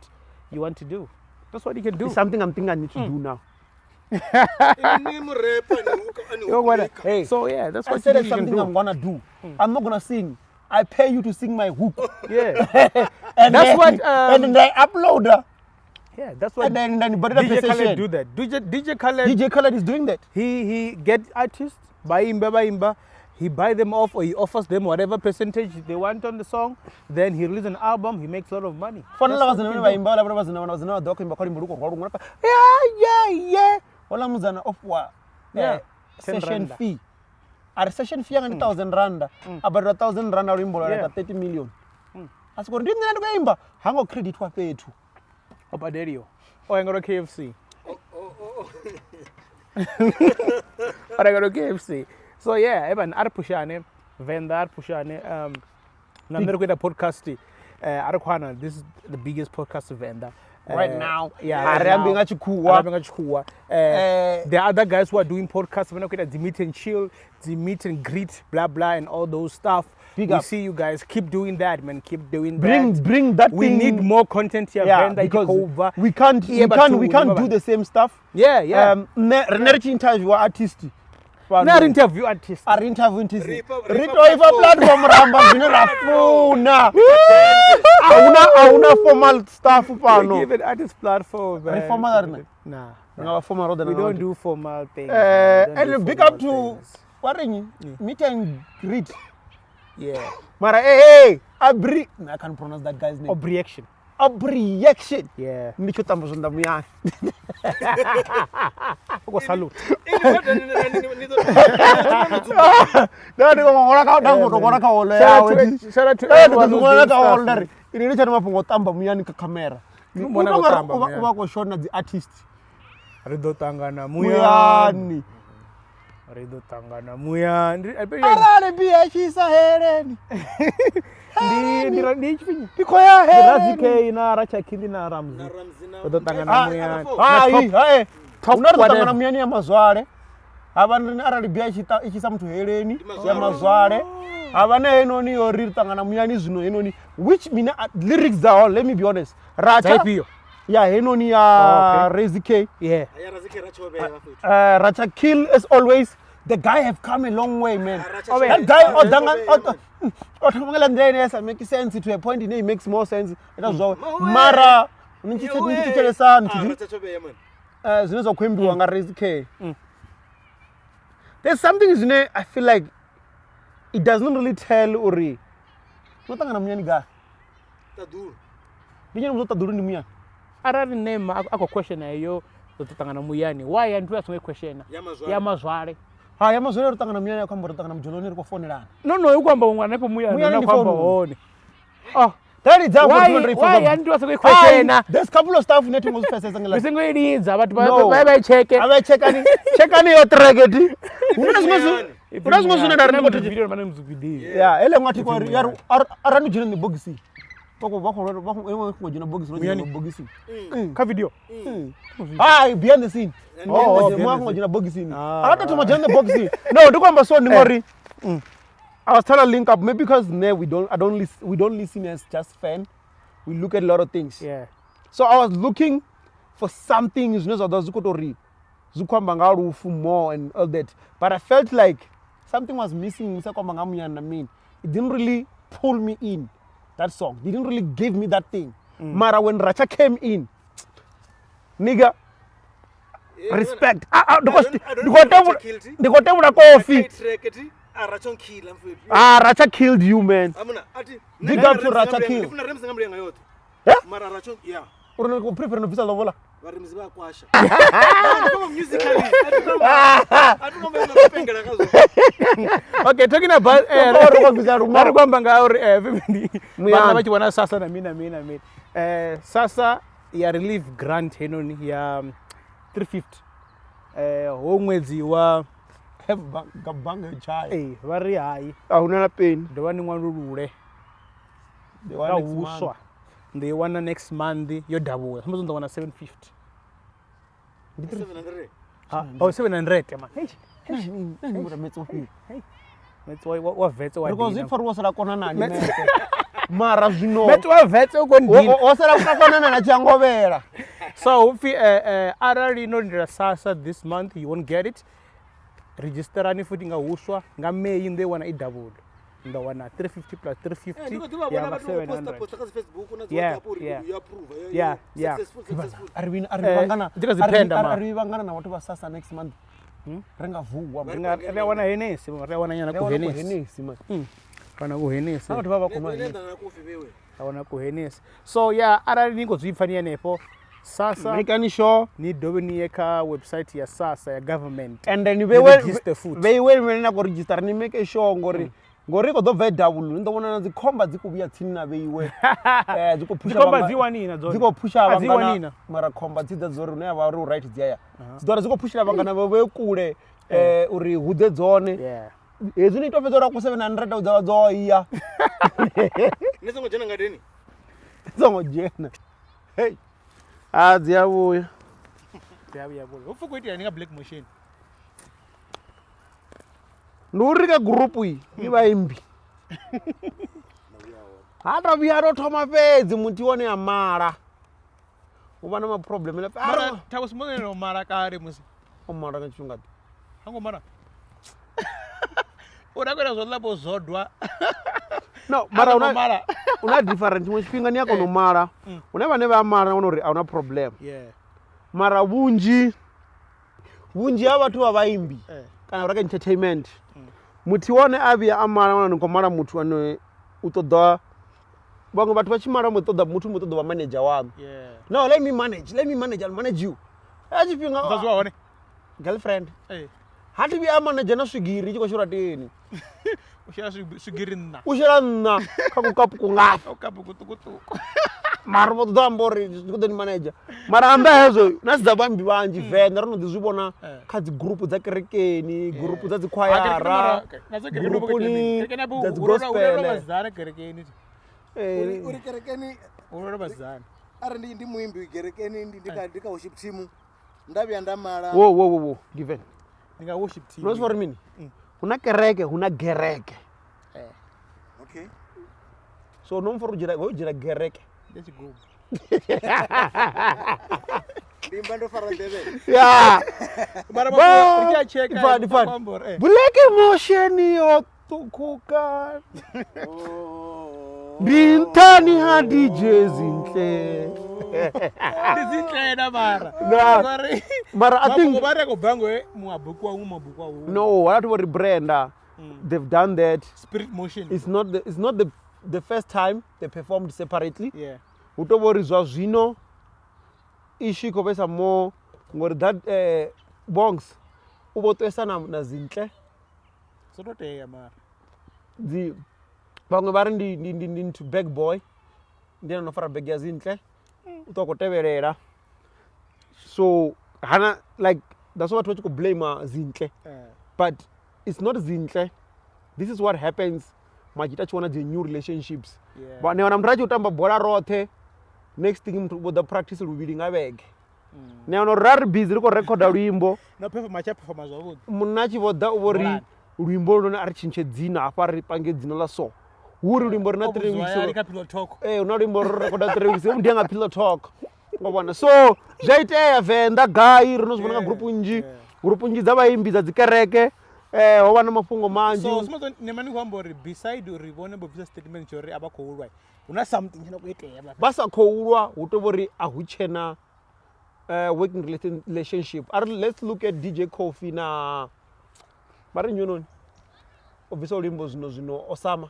you want to do. That's what you can do. It's something I'm thinking I need to do now. Ni murepa ni hook ni You know hook what? maker. Hey. So yeah, that's I what said you it's can something do. I'm gonna do. I'm not gonna sing. I pay you to sing my hook. Yeah. And That's then, what, and then I upload. Yeah, that's what And then but DJ Khaled do that. DJ Khaled DJ Khaled is doing that. he get artists baimba, he buy them off or he offers them whatever percentage they want on the song. Then he releases an album, he makes a lot of money. Fana That's la what vhazana you vhane can vha do. imba vhala vhazana vhana vhazana vha ḓo imba kha luimbo lu khou rwa luṅwe yeah yeah yeah hola mudzana of wa Yeah, 10 session randa. fee a ri session fee yanga ndi 1000 randa a badela 1000 randa luimbo lwa Yeah. ita 30 million a siko uri ndi nṋe ndi khou imba ha ngo creditwa fhethu Obaderio. Oh, I got KFC. I got KFC. So yeah, even ari pushane, Venda ari pushane. Na nṋe ri khou ita podcast. Ari khou this is the biggest podcast Venda. Right now. Yeah, A right ri ambi now. nga tshikhuwa. A ri ambi nga tshikhuwa. The other guys who are doing podcasts, vhane khou ita dzi meet and chill, dzi meet and greet, blah blah, and all those stuff. Big we up. see you guys. Keep doing that, man. Keep doing Bring that. bring that We thing. need more content here. yeah, Venda, because over. we can't Yeah, we but can't to we can't do remember- the same stuff. Yeah, yeah. Ne re ne ri tshi interview artist. fhano. Na ri interview artist. A ri interview artist. Ri fha- Ri ri fha to ifha platform. platform ra amba zwine ra funa. Ahuna formal stuff We fhano. give an artist platform. Ri Man. formal rine? Nah. Ri nga vha formal roṱhe We na don't vhathu. do formal things. man. We don't do And big formal up to things. wa ri nnyi? Meet and greet. Yeah. Mara hey hey Abri I can't pronounce that guy's name. Obreaction. Abreaction. Yeah. Ndi tsho tamba zwanḓa muyani. Uko salute. Ni ḓo Nda ndi khou ṅwala kha nda ngo to ṅwala kha holo Shout yawe. out to, shout out to Nda ndi everyone khou who's ṅwala doing kha holo stuff. nda ri ini ndi tshani mafhungo o tamba muyani kha khamera. Ndi U mona tou khou nga ri tamba u vha- muyani. u vha khou shona dzi artist Ri ḓo ṱangana muyani. muyani. Ri ḓo ṱangana muyani. Arali bia tshi isa heleni. Ndi ndi tshifhinga. Ndi khou ya Ndi Razi heleni. K na Rachakili na Ramzi. na Ramzi na Ri ḓo ṱangana Ah, muyani. Hai, hai. Huna ri ḓo whatever. ṱangana muyani ya mazwale. Havha na arali bia i tshi i tshi isa muthu heleni ya mazwale. mazwale. Havha na heinoni yo ri ri ṱangana muyani zwino heinoni which mina lyrics dza hone let me be honest. Dza Racha ifhio? Ya heinoni ya Okay. Razy K. Yeah. Ya Razy K ra tshovhela fhethu. Racha Kill as always. The guy have come a long way, man. Racha Oh, That Tshovhela. guy Racha o danga Tshovhela, man. o thoma nga nḓila ine ya sa make sense to a point ine it makes more sense. Ita zwawe. Mawe. Mara ni tshi Yowe. ni tshi thetshelesa Ah, nthu Racha Tshovhela, man. zwine zwa khou imbiwa nga Razy K. There's something zwine I feel like it does not really tell uri no ṱangana muyani gai. Ṱaḓulu. Ndi nyana muthu ṱaḓulu ndi muyani. Arali nema a khou questiona heyo ḓo ṱangana muyani why ya nthu a songo i questiona Ya mazwale. ya mazwale Ha ya mazwale ri ṱangana muyani ya khou amba ri ṱangana mujoloni ri khou founelana. no no u khou amba huṅwe hanefho muyani Muyani hune a ndi khou amba founu. hone oh That is example why 284. why ya nthu a songo i questiona There's couple of stuff ne thingo zwi pfesesa nga ri songo i lidza vhathu vha No. vha vha i tsheke A vha chekani chekani yo track ti. Huna zwiṅwe zwi huna zwiṅwe zwine nda ri ndi khou video vha na music video Ya ele ṅwe athi ri ya ri arali ndi dzhena ni bogisi. Vha khou vha khou vha khou khou dzhena bogisi no dzhena bogisi. kha video Hai behind the scene. Oh, Oh, behind mwa the khou dzhena bogisini. Ah. Ara to thoma dzhena the bogisini. No, ndi khou amba so ndi ngori I was trying to link up maybe because ne we don't I don't listen we don't listen as just fan. We look at a lot of things. yeah So I was looking for something zwine zwa ḓo zwi khou tou ri zwi khou amba nga lufu more and all that. But I felt like something was missing musi a khou amba nga muyani na mini. It didn't really pull me in, that song. Didn't really give me that thing. Mara when Racha came in, nigga, Yeah, respect. Ah, ah, I don't- I don't ndi khou feel Racha tevhula- killed it. ndi khou tevhula kofi. Racha track ti, ah, Racha nkhila mfethu. Ah, Racha killed you, man. Amuna, ati, Big nṋe up to ndi funa Racha Ramsey Kill. ndi funa Ramsey nga mulenga yoṱhe. Eh? Mara Racha, yeah. Uri ni khou prefer no bvisa lobola. Varimizi vha kwasha. Ah, ndi khou musically. A thi khou amba- a thi khou amba na pengela khazwo. Okay, talking about Uri khou bvisa ra ri khou amba nga uri Muyani. vhana vha tshi vhona sasa na mini na mini na mini sasa ya relief grant heinoni ya 350 ho ṅwedzi wa Nga bannga yo tshaya. ee vha ri hai A huna na peni. dovha ni ṅwalulule The nga one next huswa month. ndi i wana next month yo davhuwa sumbedza ndo wana 750 700. Ha, oh 700 man. Hey, Nṋe ndi metse ofhio. metse wa vetse wa Ri khou zwi dina. pfa uri wo sala konanani metse. Mara zwino Metse wa vetse u khou ndina. wo sala konanani a tshi a ngovhela. So hupfi arali no lindela sasa this month you won't get it. Registerani futhi nga huswa nga May ndo i wana i double. Ndo wana 350 plus Eh, ndi 350 khou ḓi vha ya vhona vha vhathu vho posta 700. posta kha dzi Facebook na dzi Yeah, WhatsApp uri yeah. yo approve, yo- Yeah, yo- yeah. successful, successful. A ri vhini a ri vhangana dzi kha dzi penda, a mara. ri vhangana na vhathu vha sasa next month. Ri nga vuwa. Ri nga ri a wana Hennessy, ri a wana nyana Ri ku a wana ku Hennessy. Hennessy, man. Wana ku Hennessy. Na vhathu vha vha khou nwa Nṋe Hennessy. nda na kofi vhewe. Ra wana ku Hennessy. So yeah, arali ni khou zwi pfa ni henefho sasa Making sure ni dovhe ni ye kha website ya sasa ya government. and then Ni vheiwe register futhi. vheiwe mene na khou register ni make sure ngori ngori i khou ḓo bva i double ni ḓo vhona na dzikhomba dzi khou vhuya tsini na vheiwe dzi khou phusha Dzikhomba vhanga- dzi wanina dzone. dzi khou phusha A dzi vhangana wanina. mara khomba dzi ḓa dzo uri hune ya vha uri u right dzi aya dzi ḓo ri dzi khou phushela vhangana vha vhe kule uri hu ḓe dzone Yeah. hezwi ni to fhedza uri a ku 700 u dza vha dzo iya Ni songo dzhena ngadeni. songo dzhena hey a dzi a vhuya Ya vhuya vhuya. Hupfi khou itea ni nga Black Motion. Ndi uri kha gurupu iyi ni vhaimbi ha to vhuya to thoma fhedzi muthu wone a mala u vha na maproblem Mara Thabo Simone no mala kale musi. o mala nga tshifhinga ḓe Ha ngo mala. U rakwela zwo ḽa bo zodwa. No mara A una ngo mala. una different tshiṅwe tshifhinga ni a kona u mala hune vhane vha a mala na wana uri a huna problem Yeah. mara vhunzhi vhunzhi ha vhathu vha vhaimbi Eh. kana vha kha entertainment muthu wone a vhuya a mala wana ni khou mala muthu ane u ṱoḓa vhaṅwe vhathu vha tshi mala mbo ṱoḓa muthu mbo ṱoḓa vha manager waṋu Yeah. no let me manage let me manage I'll manage you a tshifhinga Musadzi wa hone. girlfriend Eh. ha thi vhuya a manager na swigiri i tshi khou shela teni U shela swigiri nṋa. u shela nṋa kha kukapu kungafha O kapu kuṱukuṱuku. mara vho ṱoḓa amba uri ndi khou ḓo ni manager mara amba hezwo na si dza vhaimbi vhanzhi venḓa ro no ḓi zwi vhona Eh. kha dzi gurupu dza kerekeni gurupu dza dzi khwayara gurupuni dza dzi gospel vhasidzana kerekeni. Eh, Uri kerekeni U lwela vhasidzana. arali ndi ndi muimbi kerekeni ndi ndi kha ndi kha worship team nda vhuya nda mala wo wo wo wo given Ndi nga worship team. no zwi uri mini hu na kereke hu na gereke Eh. okay so no mfori u dzhia ho dzhia gereke Ndi tshigubu. Ndi imba ndo fara nḓevhe. Ya. Mara Bo- mafhungo ri tshi a tsheka, Ifani, ifani. vha khou amba uri, eh. Black emotion yo ṱhukhuka ndi nṱhani ha DJ Zinhle. Ndi dzintlena mara. Na- Ngori Mara I think mafhungo vha ri a khou bva ngoe muabuku wa muabuku wa huṅwe. no, vhathu vho rebranda. They've done that. Spirit motion. It's not the first time they performed separately. Yeah. Hu to vhori zwa zwino issue i khou vhesa more ngori that Bongs u vho ṱwesa na Zinhle. Zwo to tea mara. Dzi vhaṅwe vha ri ndi nthu bag boy, ndi ene no fara bag ya Zinhle, u ṱwa khou tevhelela. So hana like that's why vhathu vha tshi khou blame Zinhle. But it's not Zinhle. This is what happens majita tshi wana dzi new relationships. Yeah. Vha ne wana muthu a tshi khou tamba bola roṱhe, next thing muthu u vho ḓa practice luvhili nga vhege. Ni wana uri ra ri busy ri khou rekhoda luimbo, Na perform tsha performa zwavhuḓi. munna a tshi vho ḓa u vho ri Bolani. luimbo lone a ri tshintshe dzina hafha ri pange dzina ḽa so. Hu ri luimbo ri na O 3 vhudziwa weeks. ya ri kha pillow talk. Eh, hu na luimbo ro rekhoda 3 weeks, ndi nga pillow talk. Ngo vhona. So zwi a itea Venḓa gai ri no zwi vhona nga group nnzhi. Group nnzhi dza vhaimbi dza dzi kereke. Ho vha na mafhungo manzhi. So simo ne mani khou amba uri beside uri vhone vho bvisa statement tsho uri a vha khou lwa, hu na something tshine khou itea vha. Vha sa khou lwa hu to vhori a hu tshena working relationship. Ari let's look at DJ Kofi na vha ri nnyi o bvisa luimbo zwino Osama.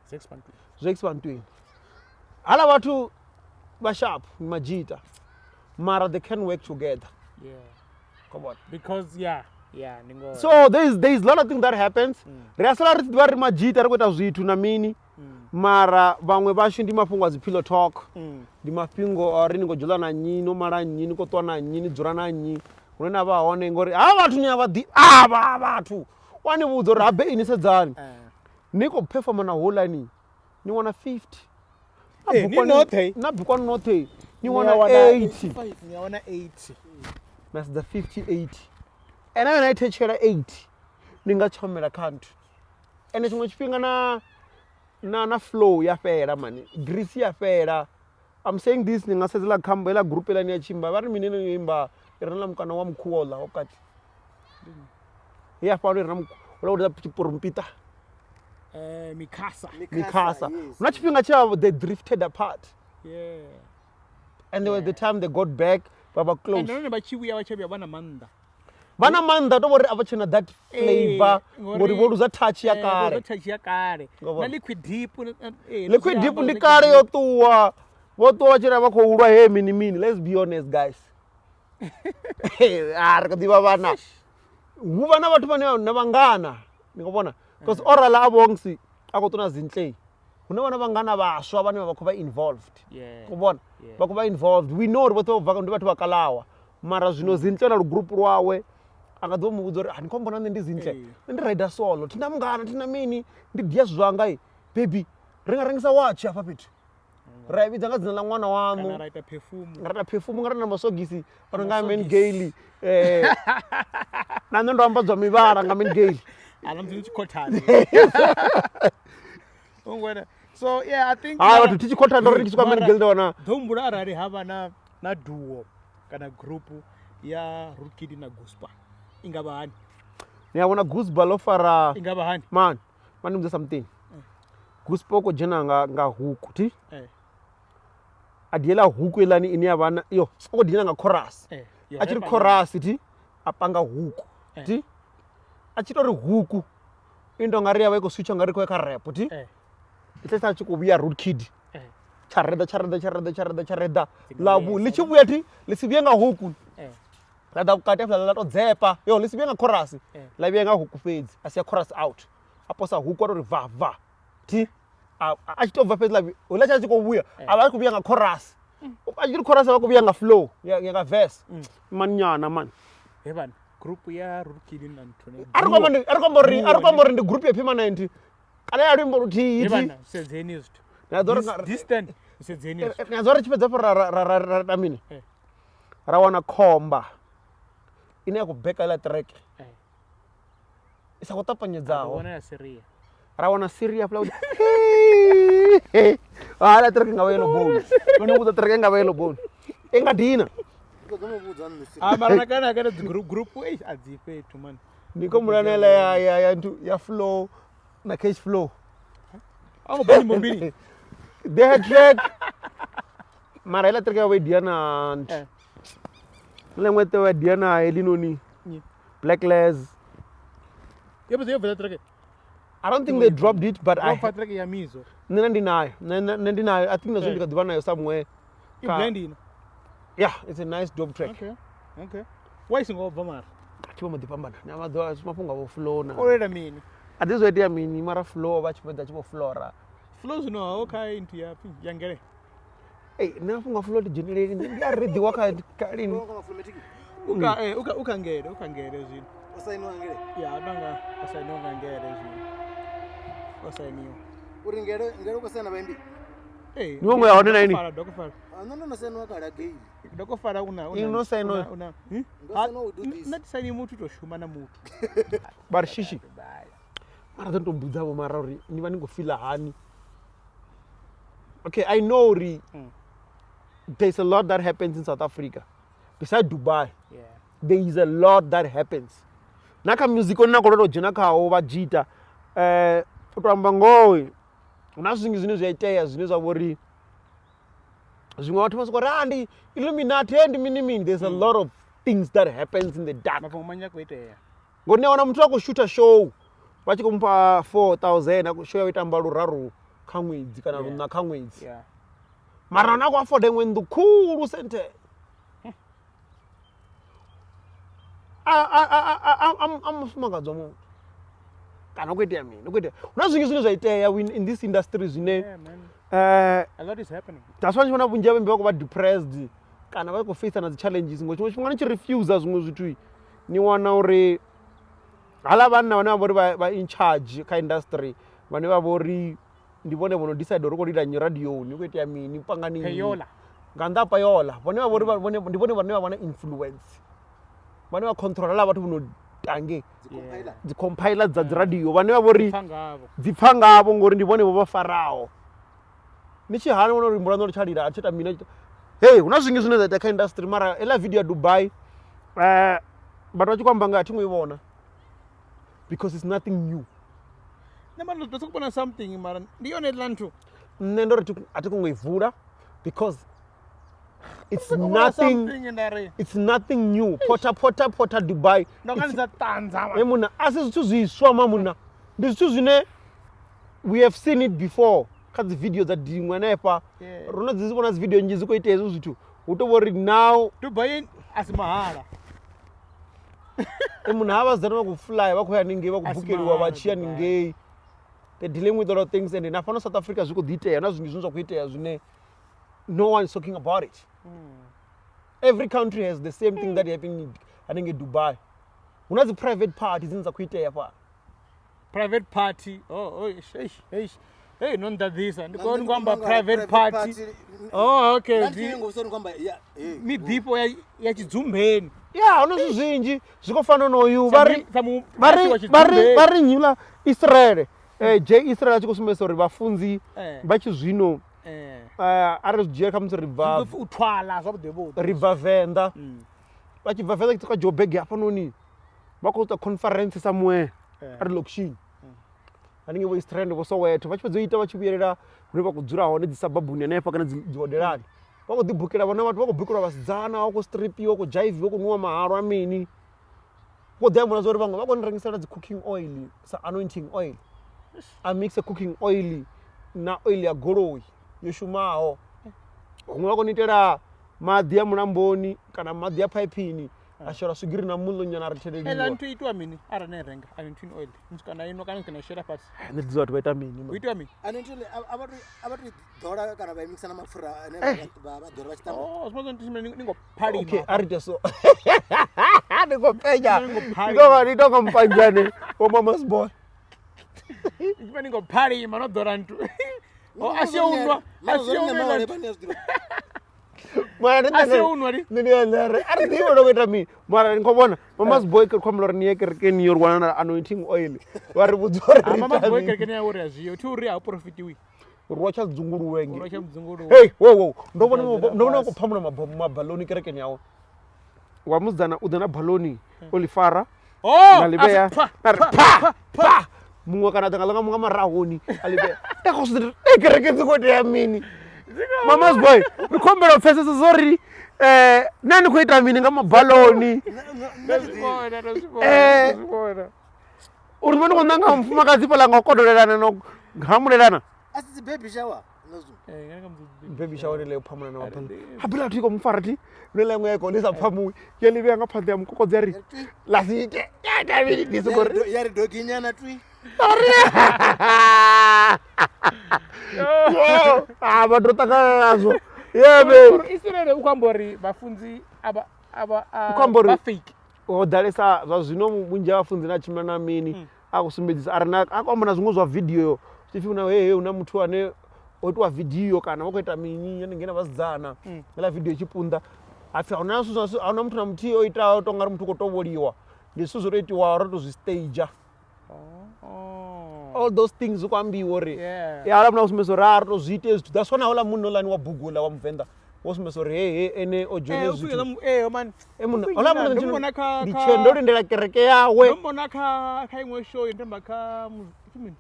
Zex Bantwini. Zex Bantwini. Hala vhathu vha sharp majita. Mara they can work together. Yeah. Come on. Because yeah, yeah, ndi ngoho. So there is a lot of things that happens. Ri a sala ri tshi ḓivha ri majita ri khou ita zwithu na mini. Mara vhaṅwe vhashu ndi mafhungo a dzi pillow talk. Ndi mafhungo a uri ni khou dzula na nnyi, no mala nnyi, ni khou ṱwa na nnyi, ni dzula na nnyi. Hune na vha hone ngori ha vhathu ni a vha ḓi avha vhathu. Wa ni vhudza uri habe ini sedzani. Ni khou performa na houḽani ni wana 50. Na Eh, ni bukwa noṱhe. Na bukwa noṱhe ni Ni wana a wana 80. Ni a wana 80. Na sedza 50 80. Ene yone a i thetshela 80. Ni nga tshomela kha nthu. Ende tshiṅwe tshifhinga na flow ya fhela mani, grease ya fhela. I'm saying this ni nga sedzela khambo hela group ela ni ya tshimba vha ri mini eno yo imba i re na mukana wa mukhuwa uḽa wa vhukati. Ya fhano i re na mukhuwa uḽa u ita tshiporumpita. Mikasa. Mikasa. Yes. Huna tshifhinga tshe they drifted apart. Yeah. And there was the time they got back, vha vha close. And nahone vha tshi vhuya vha tshi vhuya vha na maanḓa. Vha na maanḓa to vhori a vha tshena that flavor ngori vho luza touch ya kale. Vho touch ya kale. Ngo vhona. Na liquid deep. Liquid deep ndi kale yo ṱuwa. Vho ṱuwa vha tshi ri vha khou lwa he mini mini. Let's be honest guys. Ah, ri kho ḓivha vhana. Hu vha na vhathu vhane na vhangana. Ni khou vhona? Because oral a Bongsi a khou ṱuna Zinhle. Hu na vhana vhangana vhaswa vhane vha khou vha involved. Khou vhona? Vha khou vha involved. We know uri vhoṱhe vho bva ndi vhathu vha kalawa. Mara zwino Zinhle na lugroup lwawe a nga ḓo mu vhudza uri a ni khou mbona nṋe ndi Zinhle. Nṋe ndi rider solo, thina mungana, thina mini, ndi dia zwithu zwanga i. Baby, ri nga rengisa watch hafha fhethu. Ra i vhidza nga dzina ḽa ṅwana waṋu. Kana ra ita perfume. Ra ita perfume nga ri na masogisi o no nga Man Gaily. Na nṋe ndo ambadzwa mivhala nga Man Gaily. Ana muthu tshi khothana. Ungwena. So yeah, I think Ha vhathu thi tshi khothana ndo ri ndi tshi swika Man Gaily ndo wana ḓo humbula arali ha vha na duo kana group ya Rukidi na Guspa. I nga vha hani? Ni a vhona Guspa ḽo fara I nga vha hani? Man, man ndi mudze something. Guspa u khou dzhena nga huku thi? A diela huku elani ine ya vha na yo, u khou dzhena nga chorus. A tshi ri chorus thi, a panga huku thi? A tshi tori huku i ndo nga ri ya vha i khou switcha nga ri khou ya kha rap thi? I tshi tshi khou vhuya Rude Kid. Tsha reḓa tsha reḓa tsha reḓa tsha reḓa tsha reḓa ḽa vhu ḽi tshi vhuya thi ḽi si vhuye nga huku. Ḽa ḓa vhukati hafhaḽa ḽa to dzepa. Yo ḽi si vhuye nga chorus. Ḽa vhuya nga huku fhedzi, a sia chorus out. A posa huku a tori va va. Thi a tshi to bva fhedzi ḽa houḽa tsha tshi khou vhuya, a vha a tshi khou vhuya nga chorus. A tshi ri chorus a vha khou vhuya nga flow, ya nga verse. Mani nyana mani. He bana, group ya Rude Kid na Nthone. A ri khou amba uri ndi group ya permanent. Kana ya luimbo luthihi He thi. bana, sedzeni zwithu. Ni a ḓo ri Distant, sedzeni zwithu. Ni a ḓo ri tshi fhedza afho ra ita mini? Ra wana khomba ine ya khou beka iḽa track. I sa khou ṱapanyedzaho. Wana ya Syria. Ra wana Syria hafhaḽa. Hala track nga vha yellow bone. Vhone vhudza track nga vha yellow bone. I nga dina. Ndi khou ḓo mu vhudza nṋe si. Ah, mara na kana kana dzi group group ei a dzi fhethu man. Ndi khou mulanela ya ya ya nthu ya flow na cash flow. A ngo bani mbili. They had track. Mara heiḽa track ya vho dia na nthu. Eh. Ḽiṅwe ṱe wa dia na helinoni. Nnyi? Blackless. Yo bva yo bva track. I don't think they dropped it but Yo I bva track ya Mizo. nṋe ndi nayo. Nṋe ndi nayo. I think na zwo ndi kha ḓi vha nayo somewhere. I blend ina. Yeah, it's a nice dope track. Okay. Okay. Why singo bva mara? Thi vho mbo ḓi fhambana. Na maḓuvha mafhungo a vho flow na. O lela mini? A ḓi zwo itea mini mara flow vha tshi fhedza tshi vho flora. Flow zwino ho kha into ya pfi ya ngele. Ei, nṋe mafhungo a flow thi dzheneleli nṋe ndi a reḓiwa kha kha lini. Nga mafulometiki. Uka eh uka uka ngele, uka ngele zwino. O sainiwa ngele. Ya ndanga o sainiwa nga ngele zwino. O sainiwa. Uri ngele ngele u khou saina vhaimbi. Eh. Ni wongo ya hone na ini? Dokofala, Ah, nṋe ndo no sainiwa kale a Gail. dokofala una una. Ino sainiwa. Una. Ndo sainiwa we do this. Nna saini muthu to shuma na muthu. Vha ri shishi. Mara ḓo to mbudza vho mara uri ni vha ni khou fila hani. Okay, I know uri there's a lot that happens in South Africa. Beside Dubai, Yeah. there is a lot that happens. Na kha music one na khou lwela u dzhena khawo vha dzhita u to amba ngoho hu na zwinzhi zwine zwi a itea zwine zwa vhori zwiṅwe vhathu vha soko ri ah ndi illuminati he ndi mini mini there's a lot of things that happens in the dark Mafhungo manzhi a khou itea. ngori ni a wana muthu a khou shutha show vha tshi khou mufha 4000 a khou show ya u tamba luraru kha ṅwedzi kana Yeah. luṋa kha ṅwedzi Yeah. mara na khou afforda iṅwe nnḓu khulu senthe a mufumakadzi wa muthu kana u khou itea mini u khou itea hu na zwinzhi zwine zwa itea in this industry zwine Yeah, man. A lot is happening. that's why ni tshi vhona vhunzhi ha vhaimbi vha khou vha depressed kana vha khou face na dzi challenges ngo tshiṅwe tshifhinga ni tshi refuser zwiṅwe zwithu ni wana uri haḽa vhanna vhane vha vhori vha in charge kha industry vhane vha vhori ndi vhone vho no decide uri u khou lila nnyi radioni u khou itea mini pangani nnyi. Payola. Nga nnḓa ha payola vhone vha vhori ndi vhone vhane vha vha na influence vhane vha control haḽa vhathu vho no tange Dzi compiler. dzi compiler dza dzi radio vhane vha vhori Pfa ngavho. dzi pfa ngavho ngori ndi vhone vho vha faraho ni tshi hana vhona uri luimbo lwaṋu lu tsha lila a tshi ita mini a tshi ita- hey hu na zwinzhi zwine zwa itea kha industry mara heiḽa video ya Dubai vhathu vha tshi khou amba nga a thi ngo i vhona because it's nothing new. Nṋe mara ndo sokou vhona something mara ndi yone heiḽa nthu. Nṋe ndo ri a thi ngo i vula because it's Ndo sokou vhona nothing, something nda ri it's nothing new. Pota pota pota Dubai. ndo nga ndi sa ṱanza Hey muna, a si zwithu zwiswa ma muna. Ndi zwithu zwine we have seen it before kha dzi video dza diṅwe hanefha. Yeah. Ro no dzi vhona dzi video nnzhi dzi khou itea hezwo zwithu. Hu to vhori now Dubai a si mahala. e muna ha vhasidzana vha khou fly vha khou ya haningei vha khou A si bukeliwa vha mahala tshi ya Dubai. haningei. They're dealing with a lot of things and na fhano South Africa zwi khou ḓi itea na zwinzhi zwine zwa khou itea zwine no one is talking about it. Every country has the same thing that happened haningei Dubai. Hu na dzi private party dzine dza khou itea fhano. Private party. Oh, oh, eish, eish. Hey, no nḓaḓisa. Ndi Na khou nṋe ndi khou amba ndi khou amba private party. Oh, okay. Nda ndi tshi ngo vhudzisa ndi khou amba ya eh. Miḓifho ya ya tshidzumbeni. Yeah, hu na zwithu zwinzhi zwi khou fana na uyu vha ri Sa mu vha ri wa vha ri tshidzumbeni. vha ri nnyi Israel J Israel a tshi khou sumbedzisa uri vhafunzi vha tshi zwino a ri zwi dzhia khamusi ri bva U thwala zwavhuḓi vhuḓi. ri bva Venḓa vha tshi bva Venḓa kha Joburg hafhanoni vha khou ita conference somewhere a ri lokishini haningei vho East Rand vho Soweto vha tshi fhedza u ita vha tshi vhuyelela hune vha khou dzula hone dzi sababuni hanefha kana dzi hodelani vha khou ḓi bukela vhona vhathu vha khou bukelwa vhasidzana vha khou stripiwa khou dzhaiviwa khou nwiwa mahalwa mini vho ḓi amba na zwa uri vhaṅwe vha khou ni rengisela dzi cooking oil sa anointing oil a mixe cooking oil na oil ya goloi yo shumaho huṅwe vha khou ni itela maḓi a mulamboni kana maḓi a phaipini a shela swigiri na muṋo nyana a Heiḽa ritheleliwa nthu itiwa mini arali na i renga anointing oil ni swika na inwa kana ni swika na i shela fhasi nṋe ndi vhathu vha ita mini hu man. itiwa mini Anointing a vha to i ḓola kana vha i mixa na mapfura ane vha ḓola vha tshi ṱamba. Oh, zwi ndi ni ngo phalima Okay, a ri ite so ndi khou penya Ndi khou phalima. ndi tonga mupanjane wa mama's boy Ndi ni ngo phalima no ḓola nthu Oh, a si yo unwa a si yo unwa Mara zwo ri ṋea mara ndi A si yo unwa ni? nṋe ndi ane a ri ḓivhi uri khou ita mini mara ni khou vhona mama's boy kha khou uri ni ye kerekeni yo ri wana na anointing oil vha ri vhudza uri Ah, ri mama's ita boy mini. kerekeni ya uri a zwiyo thi uri a hu profitiwi. Rwa tsha dzunguluwe nge. Rwa tsha mudzunguluwe. Hey, wo wo, ndo vhona Dzula ndo vhona fhasi. khou phamula mabaloni kerekeni yawe. Wa musidzana u ḓa na baloni o ḽi fara Oh, na ḽi vhea a si- pha, na ri pha, pha pha muṅwe kana ḓa nga ḽa nga muṅwe marahoni a ḽi vhea. Nda khou zwi ri kereke dzi khou itea mini? Mama's boy, ri khou humbela u pfesesa zwo ri nṋe ni khou ita mini nga mabaloni? Ndo zwi vhona, ndo zwi vhona, Eh. ndo zwi vhona. Uri vha ni khou ṋanga mufumakadzi fhaḽa nga u kodolelana na u hamulelana. A si dzi baby shower na zwo. Eh, nga nga mudzi- Baby shower ḽe phamula na mabaloni. Habila thi khou mu fara thi ḽe ḽa iṅwe ya kone sa phamuwi ya ḽi vhea nga phanḓa ya mukokodzi ya ri ḽa si ite ya ita mini ndi soko ri Ya ri doginyana twi. Yo, ah vha ḓo ṱangana nazwo yebe Uri Israel u khou amba uri vhafunzi a vha a vha a U khou amba uri- vha fake. ho ḓalesa zwa zwino vhunzhi ha vhafunzi na tshimbila na mini a khou sumbedzisa a ri na a khou amba na zwiṅwe zwa video tshipfi huna he hu na muthu ane o itiwa video kana vha khou ita mini hanengei na vhasidzana heiḽa video i tshi punḓa hapfi ahuna zwithu zwa ahuna muthu na muthihi o itaho to nga ri muthu u khou tovholiwa ndi zwithu zwo to itiwaho ro to zwi stager Oh. all those things zwi khou ambiwa uri Yeah. ya houḽa munna u sumbedzisa uri a ri to zwi ite zwithu that's why na houḽa munna houḽani wa bugu houḽa wa muvenḓa wo sumbedzisa uri he he ene o joina Eh, zwithu upfi yena eh man. E munna Upfi houḽa yena, munna ndo mubona kha ndi kha- tshe ndo lindela kereke yawe Ndo mubona kha kha iṅwe show ndo kha upfi mini?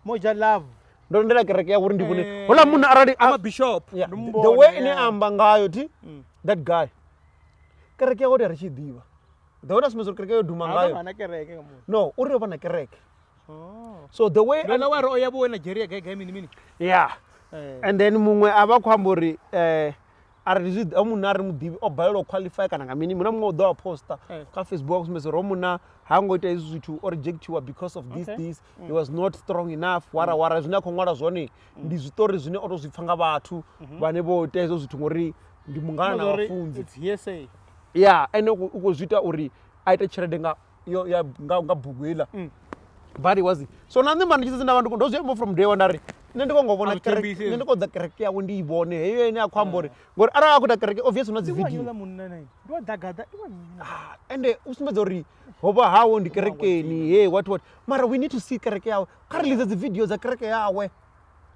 Moja Love. Ndo lindela kereke yawe uri ndi vhone Eh, houḽa munna arali a Ama bishop. Yeah, Ndo the mubona, way ine yeah. a amba ngayo thi that guy kereke yawe ri ri tshi i ḓivha the way a sumbedza uri kereke yo duma Ha ngayo vha na kereke nga munna. no uri yo vha na kereke Oh. so the way Ndo na wa ri o ya vho Nigeria gai gai mini mini. yeah Eh. and then muṅwe a vha khou amba uri a ri zwi o munna a ri muḓivhi o balelwa u qualify kana nga mini muna muṅwe u ḓo a posta Eh. kha Facebook a sumbedza uri o munna ha ngo ita hezwi zwithu o rejectiwa because of this Okay. this he was not strong enough wara wara zwine a khou ṅwala zwone ndi zwiṱori zwine o to zwi pfa nga vhathu vhane vho ita hezwo zwithu ngori ndi mungana na Uri vhafunzi It's hearsay. ya ene u khou zwi ita uri a ite tshelede nga yo ya nga nga bugu heiḽa but he was so na nṋe mara ndi tshi sedza nda vha ndi khou- ndo zwi amba from day one nda ri nṋe ndi khou ngo vhona A zwi kereke thembisi nṋe ndi khou ḓa kereke yawe ndi i vhone heyo ine a khou amba uri ngori arali a khou ita kereke obviously hu na dzi Ndi wa video nnyi uḽa munna nae? Ndi wa ḓagaḓa, ndi wa nnyi? Ah, ende u sumbedza uri ho vha hawe ndi kerekeni he what what mara we need to see kereke yawe kha ri lidze dzi video dza kereke yawe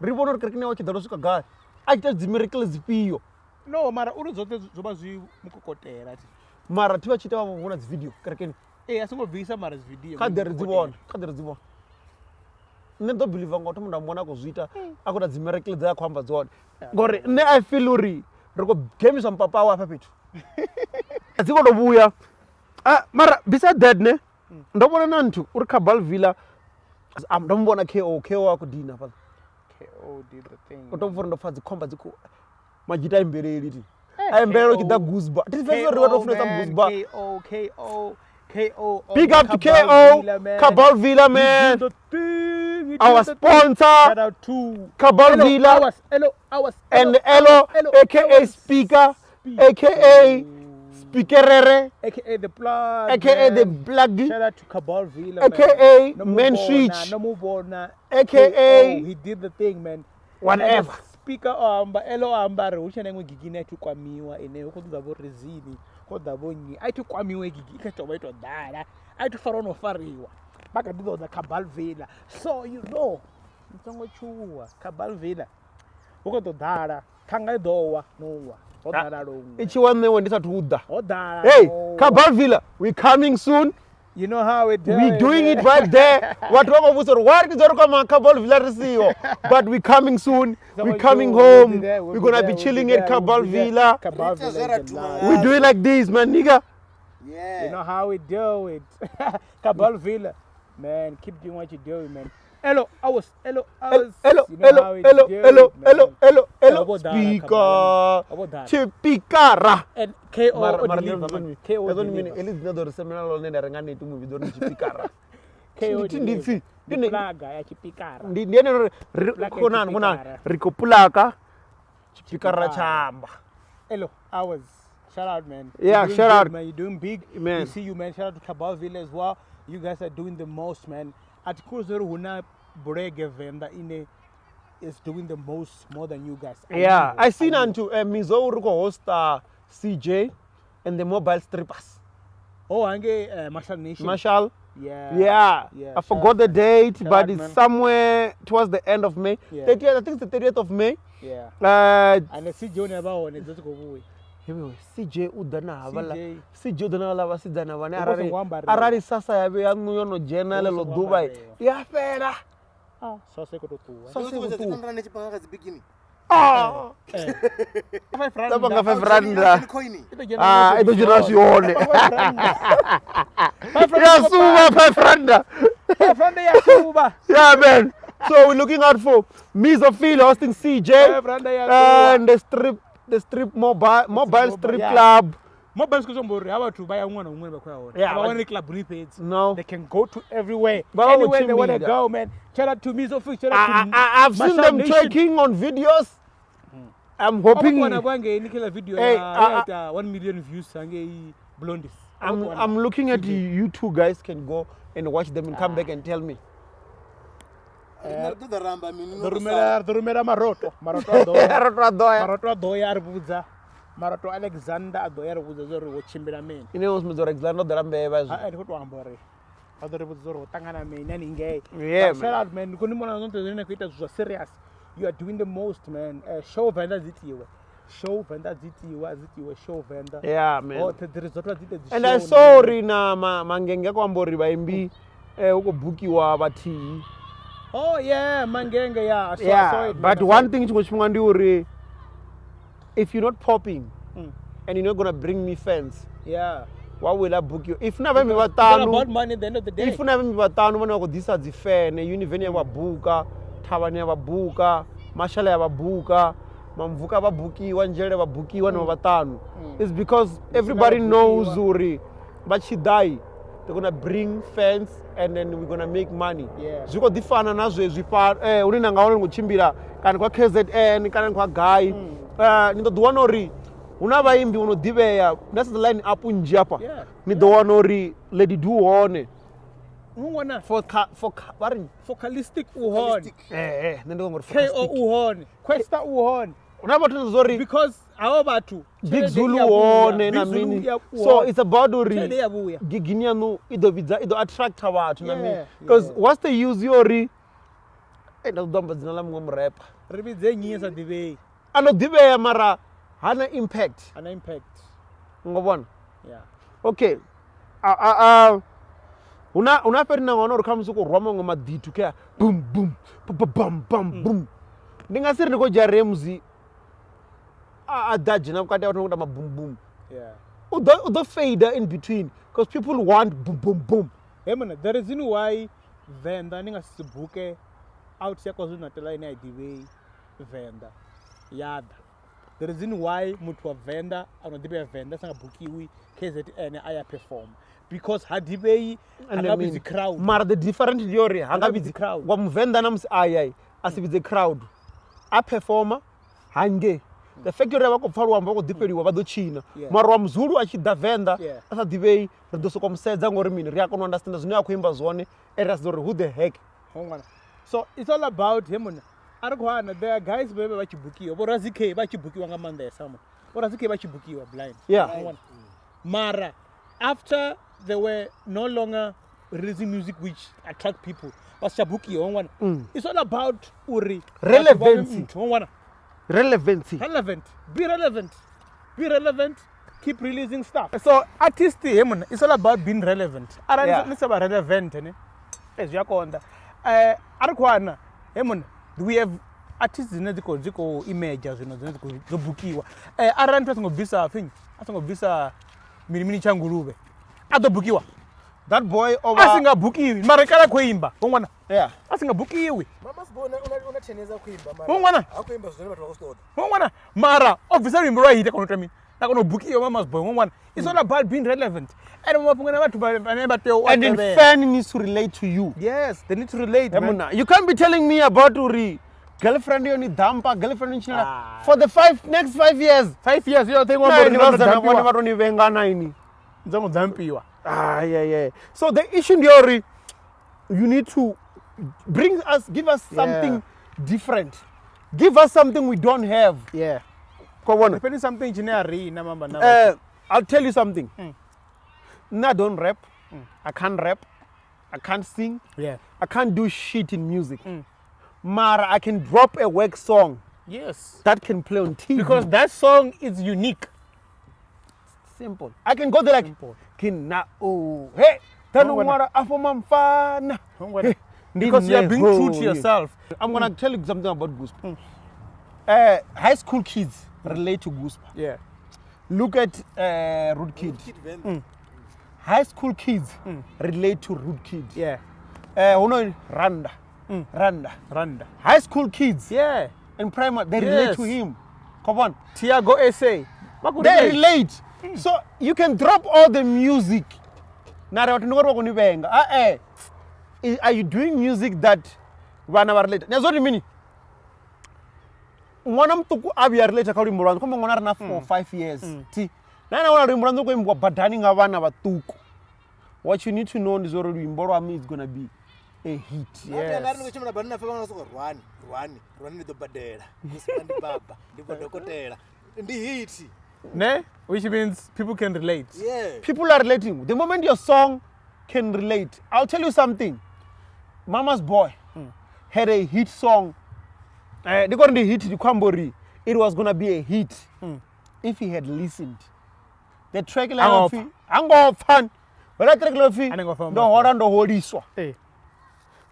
ri vhone uri kerekeni yawe tshi ḓala u swika gai a tshi ita dzi miracle dzifhio No, mara uri dzoṱhe zwo vha zwi mukokotela thi. Mara thi vha tshi ita vha vhona dzi video kerekeni Eh, a songo bvisa mara dzi video. Kha ḓe ri dzi vhone kha ḓe ri dzi vhone nṋe ndo believer nga u thoma nda mubona a khou zwi ita a khou ita dzi miracle dze a khou amba dzone ngori nṋe I feel uri ri khou gamisa mupapa wawe hafha fhethu dzi khou tou vhuya. Ah, mara beside that ne ndo vhona na nthu uri kha Balvilla ndo mubona KO KO a khou dina hafhaḽa KO did the thing. U tou pfha uri ndo pfha dzikhomba dzi khou madzhita a imbeleli thi Eh, a imbelela u tshi ḓa KO. Gooseba thi pfesesa uri vha tou funesa man, Gooseba KO, KO, KO. on Big the up to Cabal KO Villa, man. Cabal Villa He man did the thing, he our did the thing. sponsor Shout out to Cabal Elo, Villa Ours, Elo, ours, and Elo, Elo Elo, aka ours. Speaker aka Speakerere aka the plug, aka the man. Plug Shout out to Cabal Villa, aka man. Man Nomubona, Switch Nomubona, aka KO, he did the thing, man. Whatever. Speaker o amba Elo amba ri hu tshe na iṅwe gigi ine a thi kwamiwa ine hu khou ṱoḓa vho Rezini khou ḓa vho nnyi a thi kwamiwe gigi i kha tovha i tou ḓala a thi fariwa no fariwa vha kha ḓi ḓo ḓa Cabal Villa so you know ni songo tshuwa Cabal Villa hu khou ḓo ḓala thanga i ḓo wa no wa ho ḓala luṅwe I tshi wa nṋewe ndi sathu u ḓa ho ḓala hey no wa. Cabal Villa we coming soon. You know how we do We it, doing man. it right there vhathu vha khou vhudzisa uri why ri dzo ri kwama Cabal Villa ri siho but we coming soon we Someone coming show, we'll be home there, we'll we be gonna there, be we'll chilling be at there, we'll Cabal be there. Villa. Cabal Ri ita Villa zwe ra is the thuma life. We do it like this man nigga. Yeah. You know how we do it. Cabal Villa. Man, keep doing what you're doing, man. Elo, hours, elo, hours. Elo You know elo how we elo do elo it, man. elo elo elo Abo dala, speaker Cabal, abo dala. tshipikara And KO mara o mara deliver, man. KO hezwo ndi mini deliver. heḽi dzina ḓo ri semela ḽone nda ri nga neti mu vhidza uri ndi tshipikara KO Ndi- ndi deliver. pfi Ndi ndi plaga ya tshipikara. ndi ndi ene uri ri Plaka ya khonani khonani tshipikara. ri khou pulaka tshipikara Tshipikara. tsha amba Elo, hours. Shout out, man. Yeah, You're doing shout good, out. man. You're doing big. Man. We see you, man. Shout out to Cabal Villa as well. You guys are doing the most, man. At Kuzuru Huna Brege Venda ine is doing the most more than you guys. I yeah know, I seen know. anthu mizo uri khou hosta CJ and the mobile strippers Oh, ange Marshall Nation. Marshall Yeah. Yeah. Yeah, I forgot the date, Shout but out, it's man. somewhere towards the end of May. Yeah. 30th, I think it's the 30th of May. Yeah. Uh, Ane CJ une vha hone dzo tshi khou vhuya. Hewe, CJ u ḓa na havhaḽa CJ. CJ u ḓa na havhaḽa vhasidzana vhane Hu vha hu arali songo ambariwa. arali sasa ya vhe yaṋu yo no dzhena Hu vha hu ḽeḽo songo ḓuvha ambariwa. ya fhela. Ah, so se khou tou ṱuwa. Sasa i khou ṱuwa. Rand tshi panga kha dzi bikini. Ah! Eh. Five rand. Ḓa panga 5 randa. Coin. I ḓo dzhena Ah, i ḓo dzhena zwi hone. Five rand Ya i khou suvha 5 randa. Five rand ya suvha. Yeah, man. So we're looking out for Mizophil hosting CJ Five rand ya suvha. and the strip mobile strip yeah. club. Mobile zwi khou amba uri ha vhathu vha ya huṅwe na huṅwe vha khou ya hone. Yeah, A vha but- wani clubni fhedzi. No. They can go to everywhere. Vha vha vho Anywhere they want to tshimbila. go, man. Shout out to Mizophil, shout out to I've seen Mashau them Nation. twerking on videos. I'm hoping Wana kwangei kila video Hey, ya ya ita 1 million views hangei Blondies. I'm looking at you, you two guys can go and watch them and come back and tell me. Ri ḓo ḓo ramba mini Ḓo rumela ḓo rumela maroto. Maroto a ḓo ya. Ro tou ḓo ya. Maroto a ḓo ya a ri vhudza. Maroto Alexander a ḓo ya a ri vhudza zwa uri wo tshimbila mini. Ine u sumbedza uri Alexander o ḓala mbevha Ha zwi. ndi khou tou amba uri vha ḓo ri vhudza uri ho ṱangana mini haningei. Yeah, But shout out man, ndi khou ni vhona zwoṱhe zwine na khou ita zwithu zwa serious. You are doing the most, man. Show Venḓa dzi itiwe. Show Venḓa dzi itiwe, a dzi itiwe show Venḓa. Yeah, man. Hoṱhe dzi resort dzi ite dzi And I show saw na- uri na mangenge a khou amba uri vhaimbi hu khou bukiwa vhathihi. Oh yeah, Mangenge, yeah. I saw Yeah, it, man. but I saw one it. thing tshiṅwe tshifhinga ndi uri if you're not popping and you're not gonna bring me fans, Yeah. why will I book you? If na vhaimbi It's all about vhaṱanu, money at the end of the day. if na vhaimbi vhaṱanu vhane vha khou ḓisa dzi fene, Univen ya vha buka, Thavhani ya vha buka, Mashala ya vha buka, Mamvuka vha bukiwa, Nzhele vha bukiwa na vha vhaṱanu. It's because everybody vha knows bukiwa. uri vha tshi ḓai they're gonna bring fans and then we're gonna make money. Yeah. Zwi khou ḓi fana na zwezwi hune na nga wana ni khou tshimbila kana kwa KZN kana ni kwa gai ni ḓo ḓi wana uri hu na vhaimbi vho no ḓivhea na sedza line up nnzhi hafha Yeah. ni ḓo wana uri Lady Du hone Ungwana for ka, for ka, vha ri focalistic u hone. nṋe ndi ngori KO u hone. Questa u hone. hu na vhathu zwo uri Because our vhathu Big tshelede Zulu i ya vhuya. hone na Big Zulu mini i ya- u so hone. it's about uri Tshelede ya vhuya. gigini yaṋu i ḓo vhidza i ḓo attracta vhathu na mini Yeah, because yeah. what's the use yo uri nda ṱoḓa amba dzina ḽa muṅwe murepa Ri vhidze nnyi sa ḓivhei. a no ḓivhea mara hana impact Ana impact. ngo vhona Yeah. okay a huna fhethu na nga wana uri khamusi u khou rwa maṅwe maḓithu kea bum bum bum bam bam bum ndi nga si ri ndi khou dzhia Ramsey a ḓa a dzhena vhukati ha vhathu vha khou tamba bum bum Yeah. u ḓo fader in between because people want boom boom boom. Hey man, the reason why Venḓa ni nga si buke out ya KwaZulu Natal ine a i ḓivhei Venḓa ya ḓa. The reason why muthu wa Venḓa a no ḓivhea Venḓa a sa nga bukiwi KZN a ya perform because ha ḓivhei ha And nga I mean, vhidzi crowd. mara the different ndi uri ha nga nga vhidzi vhidzi crowd. wa muvenḓa na musi aya a si vhidze crowd a performa hange the fact uri vha khou pfa luambo vha khou ḓifheliwa vha ḓo tshina Yeah. mara wa muzulu a tshi ḓa venḓa Yeah. a sa ḓivhei ri ḓo sokou musedza ngori mini ri a kona u understanda zwine a khou imba zwone and ra sedza uri who the heck. Hongwana. So it's all about him muna. A ri khou hana there are guys vhe vha tshi bukiwa vho Razi K vha tshi bukiwa nga maanḓesa muna. Vho Razi K vha tshi bukiwa blind. Yeah. Hongwana. Mara after they were no longer releasing music which attract people vha si tsha bukiwa hongwana. It's all about uri vhathu vha vhe Relevancy. muthu, hongwana. Relevancy. Relevant. Be relevant. Be relevant. Keep releasing stuff. So artist he muna, it's all about being relevant. Arali Yeah. ni sa vha relevant ne. Zwi a konḓa. A ri khou hana he muna, we have artists dzine dzi khou emerge zwino dzine dzi khou dzo bukiwa. Arali muthu a songo bvisa thing, a songo bvisa mini mini tsha nguluvhe, a ḓo bukiwa. That boy A si over nga bukiwi, mara kale a khou imba, ho ṅwana. Yeah. A si nga bukiwi. Mama Sbo una 10 years a khou imba mara. Ho ṅwana. Ha khou imba zwine vhathu vha khou zwi ṱoḓa. Ho ṅwana, mara o bvisa luimbo lwa hit a kona u ita mini? A kona u bukiwa Mama's Boy, ho ṅwana. It's all about being relevant. And mafhungo na vhathu vhane vha tea u a And in tevhela. fan needs to relate to you. Yes, they need to relate, Hey, man. monna, you can't be telling me about uri girlfriend yo ni dumpa girlfriend ni tshinela Ah. for the next 5 years. 5 years yo thing Na ini vhasidzana vhone vha to ni vhenga na ini. Ndzo dumpiwa. Ah, yeah, yeah. So the issue ndi uri you need to bring us, give us something different. Give us something we don't have. Yeah. Ko vhona? Depending something tshine a ri na mamba na. I'll tell you something. Nna I don't rap. I can't rap. I can't sing. Yeah. I can't do shit in music. Mara, I can drop a work song Yes. that can play on TV. Because that song is unique. Simple. I can go there like Simple. kina oh hey Hongwana. tanongwara afoma mfana. Hongwana. Hey, Because you are being true to yourself. I'm gonna tell you something about Goosebumps. High school kids relate to Goosebumps. Yeah. Look at Rude Kid. Kid Venda. High school kids relate to Rude Kid. Yeah. Hono Randa. Randa. Randa. High school kids Yeah. in primary, they relate to Yes. him. Come on. Tiago SA. They relate. So you can drop all the music. Nare batho ndi ngori vha khou ni vhenga. Ah, eh. Are you doing music that vhana vha relate? Ni zwa mini? Ṅwana muṱuku a vhuya relate kha luimbo lwaṋu, khombo ṅwana a re na 4 5 years. Thi. Na ene wana luimbo lwaṋu lu khou imbiwa badani nga vhana vhaṱuku. What you need to know ndi zwa uri luimbo lwaṋu is gonna be a hit. Yes. Nga ri ni khou tshimbila badani na pfa vhaṅwe vha sokou rwani rwani rwani ndi ḓo badela Goosebumps ndi baba ndi vho dokotela ndi hit. Ne? Which means people can relate. Yeah. People are relating. The moment your song can relate, I'll tell you something. Mama's Boy had a hit song. They got the hit, the Kwambori. It was gonna be a hit if he had listened. The track Angopfa. Angopfa. Wela track lofi. Anengopfa Ndo hola ndo holiswa. Hey.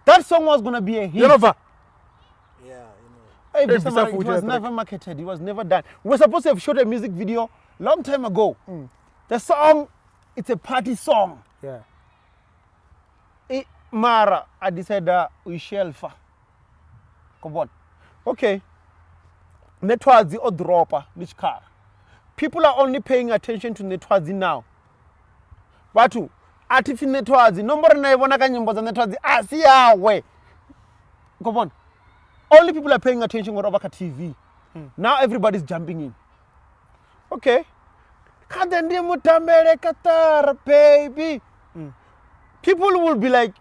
That song was gonna be a hit. Yonova. Yeah, you know. Hey, Hey, Mr. Mr. Mara, it Fuji, was that never marketed. It was never done. We were supposed to have shot a music video long time ago. The song, it's a party song. Yeah. Mara, I decided we shelf. Come on. Okay. Netwazi o dropa car. People are only paying attention to Netwazi now. Bathu, ati fi Netwazi, nomboro na ibona ka nyimbo dza Netwazi asi yawe. Come on. Only people are paying attention over ka TV. Now everybody's jumping in. Okay. Kade ndi mutambele Qatar, baby. People will be like,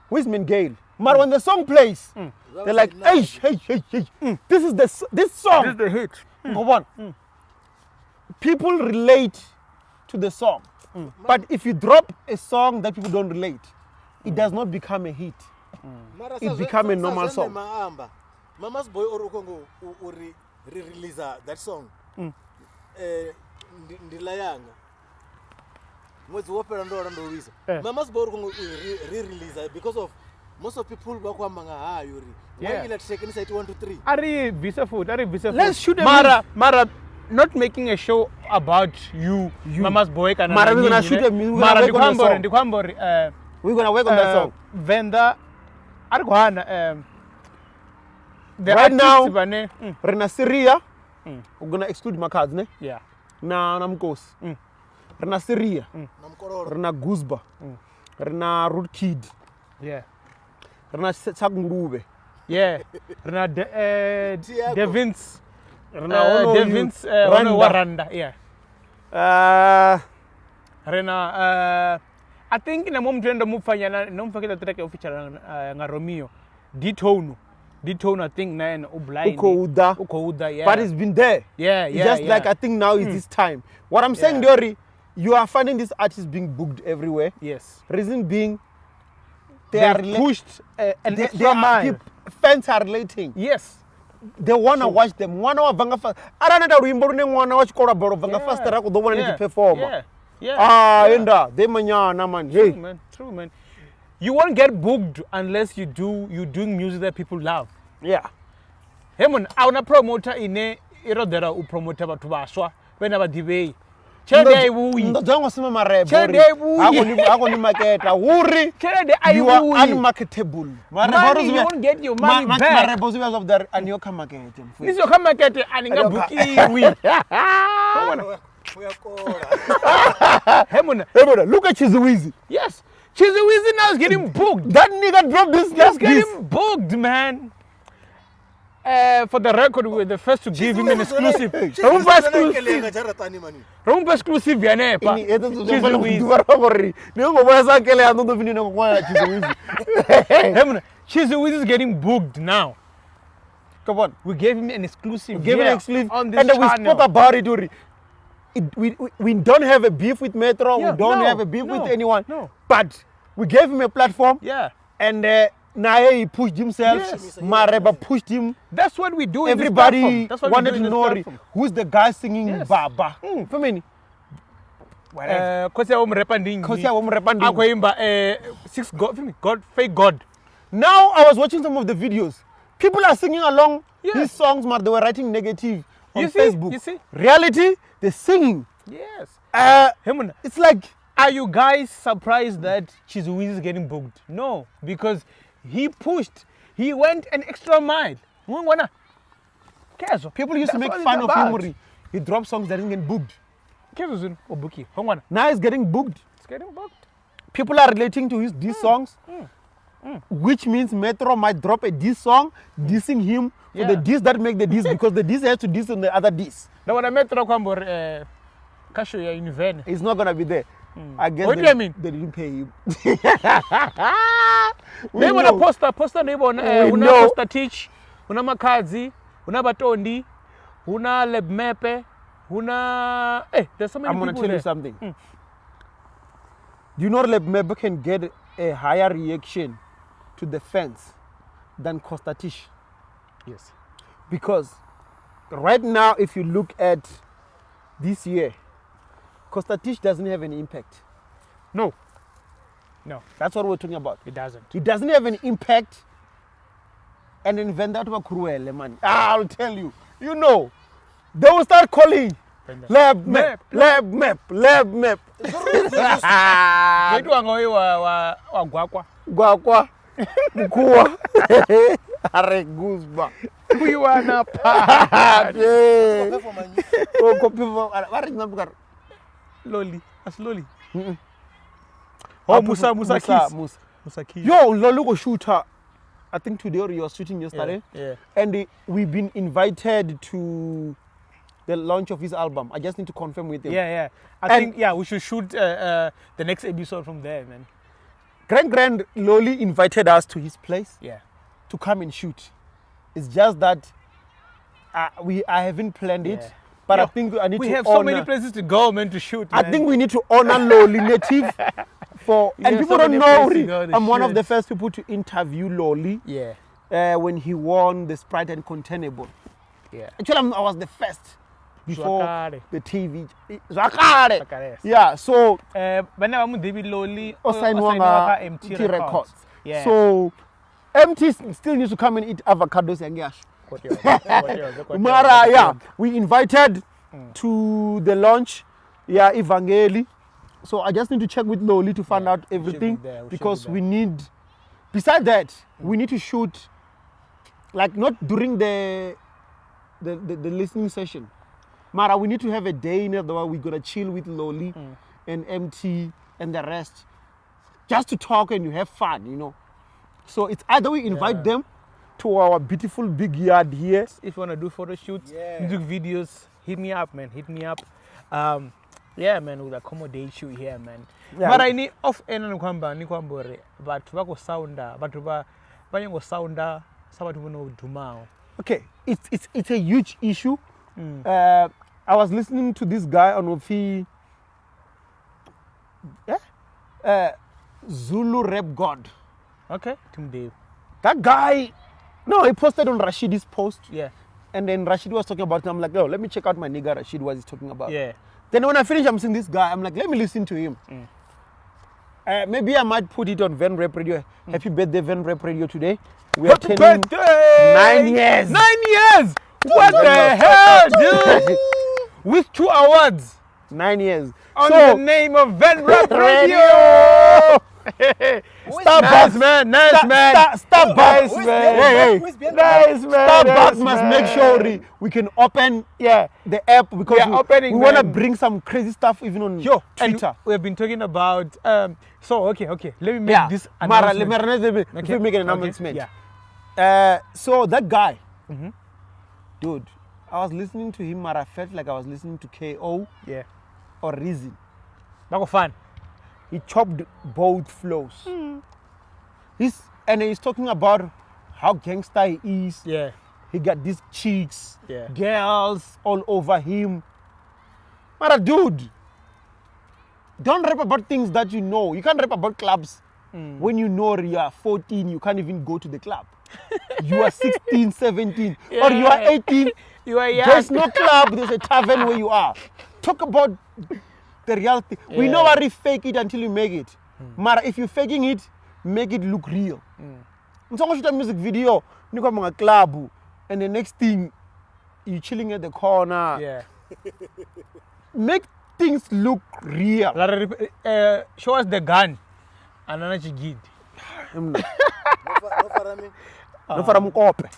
who is Mingale? But when the song plays, they're like, hey, hey, hey, hey. This is the this song. This is the hit. Go on. People relate to the song. But if you drop a song that people don't relate, it does not become a hit. Mara It become a normal sa song. zwe maamba Mama's Boy ori u khou uri ri release that song. Ndi ḽa yanga ṅwedzi wo fhela ndo lala ndo lwisa. Mama's Boy uri khou ri release because of most of people vha khou amba nga hayo uri why ila track ni sa iti 1 2 3. Ari bvise futhi, ari bvise futhi. Let's shoot a Mara, not making a show about you, Mama's Boy kana Mara, we're gonna nini, shoot ne? a we're gonna Mara work on the song. ndi khou amba uri, We're gonna work on that song. Venda ari khou hana the Right now, vhane Rina Syria, we're gonna exclude Makhadzi, ne? Yeah. Na Mkosi. Rina Syria, Na Mkololo. Rina Guzba, Rina Rude Kid, Yeah. Rina Tsakungulube. Yeah. Rina Devins. Rina Devins Randa. wa Randa, yeah. Rina I think na muthu ndo mupfanyana no mupfa kita track official nga Romeo. D-Tone. D-Tone I think na ene u blind. Ukhouda. Ukhouda, yeah. But it's been there. Yeah, It's yeah, just yeah. like I think now is this time. What I'm saying, Dori, you are finding these artists being booked everywhere. Yes. Reason being, they They are pushed an extra mile. Fans are relating. Yes. They wanna watch them. Ṅwana wa bva nga fast. Arali na ita luimbo lune ṅwana wa tshikolo a balelwa u bva nga fast ra khou ḓo vhona ni tshi performa. Yeah. Yeah. Ah, enda, they manyana man. Hey. True, man. True, man. You won't get booked unless you do you're doing music that people love. Yeah. Hey man, a una promoter ine i ro ḓela u promoter vhathu vhaswa vhane vha ḓivhei. Tshelede a i vhuyi. Ndo dzula ngo sima marebo. Tshelede a i vhuyi. Ha koni maketa. Huri Tshelede a i you are vhuyi. unmarketable. Money, you won't get your money back. Marebo zwi vha zwa vhuḓi ani yo kha makete. Ni sio kha makete a ni nga bukiwi. Uya kola. Hey man. Hey brother, look at Chiziwizi. Yes. Chiziwizi now is getting booked. That nigga dropped this He's last getting this. booked, man. For the record, we were the first to give him an exclusive. Rompa exclusive. Rompa exclusive yanepa. Chiziwizi is getting booked now. Come on. We gave him an exclusive. We gave him an exclusive. On this and then we channel. spoke about it. Uri. We don't have a beef with Metro. Yeah, we don't no, have a beef no, with anyone. No. But We gave him a platform. Yeah. And naye he pushed himself. Yes. Mareba pushed him. That's what we do in this Everybody platform. That's what we wanted do in to this know platform. who's the guy singing Yes. Baba. For me. Whatever. Khosi ya vho murepa ndi nnyi? Khosi ya vho murepa ndi A khou imba six god, fimi, god, fake god. Now I was watching some of the videos. People are singing along Yes. these songs, but they were writing negative on You see? Facebook. You see? Reality, they're singing. Yes. Uh, Hey, monna, it's like are you guys surprised that Chizuwiz is getting booked? No, because he pushed. He went an extra mile. Ngwana. Kezo. people used to That's make what fun it's of him. about. Uri. He dropped songs that didn't get booked. Kezo zwino o booki. Ngwana. Now he's getting booked. It's getting booked. People are relating to his diss songs, which means Metro might drop a diss song dissing him for the Yeah. diss that make the diss because the diss has to diss on the other diss. Na wana Metro kwa mbori kha show ya Univen. He's not gonna be there. I guess What they, do you mean? they didn't pay him. We Ndi vhona know. poster, poster ndi vhona We huna know. poster teach, huna Makhadzi, huna Batondi, huna Lebmepe, huna there's so many I'm gonna people tell there. you something. Do you know Lebmebe can get a higher reaction to the fans than Costa Tish? Yes. Because right now, if you look at this year, Costa Tish doesn't have any impact. No. No, That's what we're talking about. it doesn't. It doesn't have an impact. And then Venda to cruel, man. I'll tell you. You know. They will start calling. Venda. Lab map, lab map, lab map. Wetu wa wa wa wa Gwakwa. Gwakwa, Mkua, Are Guzba. Kuiwana pa. Yeah. Perform and you- Oh, copy for- What is number? Loli. As Loli. Oh, Musa Musa Musa, Kiss. Musa. Musa Kiss. Yo, Lolo go shooter. I think today or you were shooting yesterday. Yeah. And we've been invited to the launch of his album. I just need to confirm with him. Yeah, yeah. I And- think yeah, we should shoot the next episode from there, man. Grand Grand Loli invited us to his place Yeah. to come and shoot. It's just that we I haven't planned it, Yeah. but I Yo, think I need We to have so many honor- places to go, man, to shoot. I man. think we need to honor Loli Native for We and have people so don't many know places to go to I'm one of shoot. the first people to interview Loli Yeah. when he won the Sprite and Containable. Yeah. Actually, I was the first before Zwakale. the TV. Zwakale. Zwakale. Yeah, so Vhane vha muḓivhi Loli o sainiwa nga kha MT MT Records. Yeah. So MT still needs to come and eat avocados and yash. Mara, yeah, we invited to the launch, yeah, Evangeli. So I just need to check with Loli to find Yeah, out we should be everything there, we should be because there. we need. Beside that, we need to shoot, like not during the listening session. Mara, we need to have a day in there where we're gonna chill with Loli and MT and the rest, just to talk and you have fun, you know. So it's either we invite Yeah. them to our beautiful big yard here. If you wanna do photo shoots, Yeah. music videos, hit me up, man. Hit me up. Yeah, man, we'll accommodate you here, man. Yeah. Mara ini off air ni kwamba ni kwamba uri vhathu vha khou sounda, vhathu vha vha nyango sounda sa vhathu vho no dumaho. Okay, it's a huge issue. I was listening to this guy on Ofi, yeah? Zulu Rap God. Okay, Tim Dave. That guy, no, he posted on Rashid's post, Yeah. and then Rashid was talking about it. I'm like, oh, let me check out my nigga Rashid, what he's talking about. Yeah. Then when I finish, I'm seeing this guy. I'm like, let me listen to him. Maybe I might put it on Van Rap Radio. Happy birthday, Van Rap Radio today. We are Happy turning birthday! 9 years. 9 years! What the hell, dude? With 2 awards 9 years. on so, the name of Van Rap Radio! Starbucks, Nice man, nice man. Starbucks, Nice Who is man. behind the Hey, hey. back? Who is behind the Nice back? man. Starbucks nice must man. make sure we can open Yeah. the app because We are opening, we want to man. bring some crazy stuff even on Yo, and Twitter. we have been talking about. So okay. Let me make yeah. this Mara, announcement. let me, Okay, make an okay, announcement. Yeah. So that guy, dude, I was listening to him, Mara, I felt like I was listening to KO Yeah. or Reason. Bako fan. He chopped both flows. He's talking about how gangster he is. Yeah. He got these chicks, Yeah. girls all over him. Mara, dude, don't rap about things that you know. You can't rap about clubs. When you know you are 14, you can't even go to the club. You are 16, 17, or you are 18. You are young. There's no club, there's a tavern where you are. Talk about the reality. We know how to fake it until you make it. Mara, if you're faking it, make it look real. Msongo shoot a music video, ni kwa mga club, and the next thing, you're chilling at the corner. Yeah. Make things look real. La ri show us the gun. Anana chigidi. No fara mini? No fara mukope.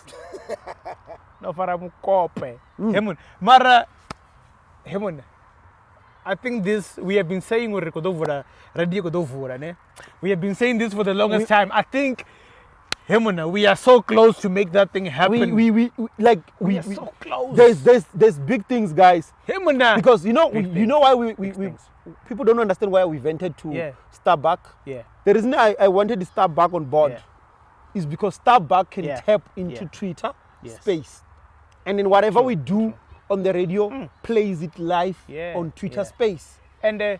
No fara mukope. Hemun. Mara hemun. I think this we have been saying uri kodovula radio kodovula ne. We have been saying this for the longest time. I think Hemuna, we are so close to make that thing happen. We like we are so close. There's big things, guys. Hemuna. Because you know Big you things. know why we things. people don't understand why we vented to Yeah. Starbucks. Yeah. The reason I wanted the Starbucks on board Yeah. is because Starbucks can Yeah. tap into Yeah. Twitter Yes. space. And then whatever we do on the radio plays it live Yeah. on Twitter Yeah. space. And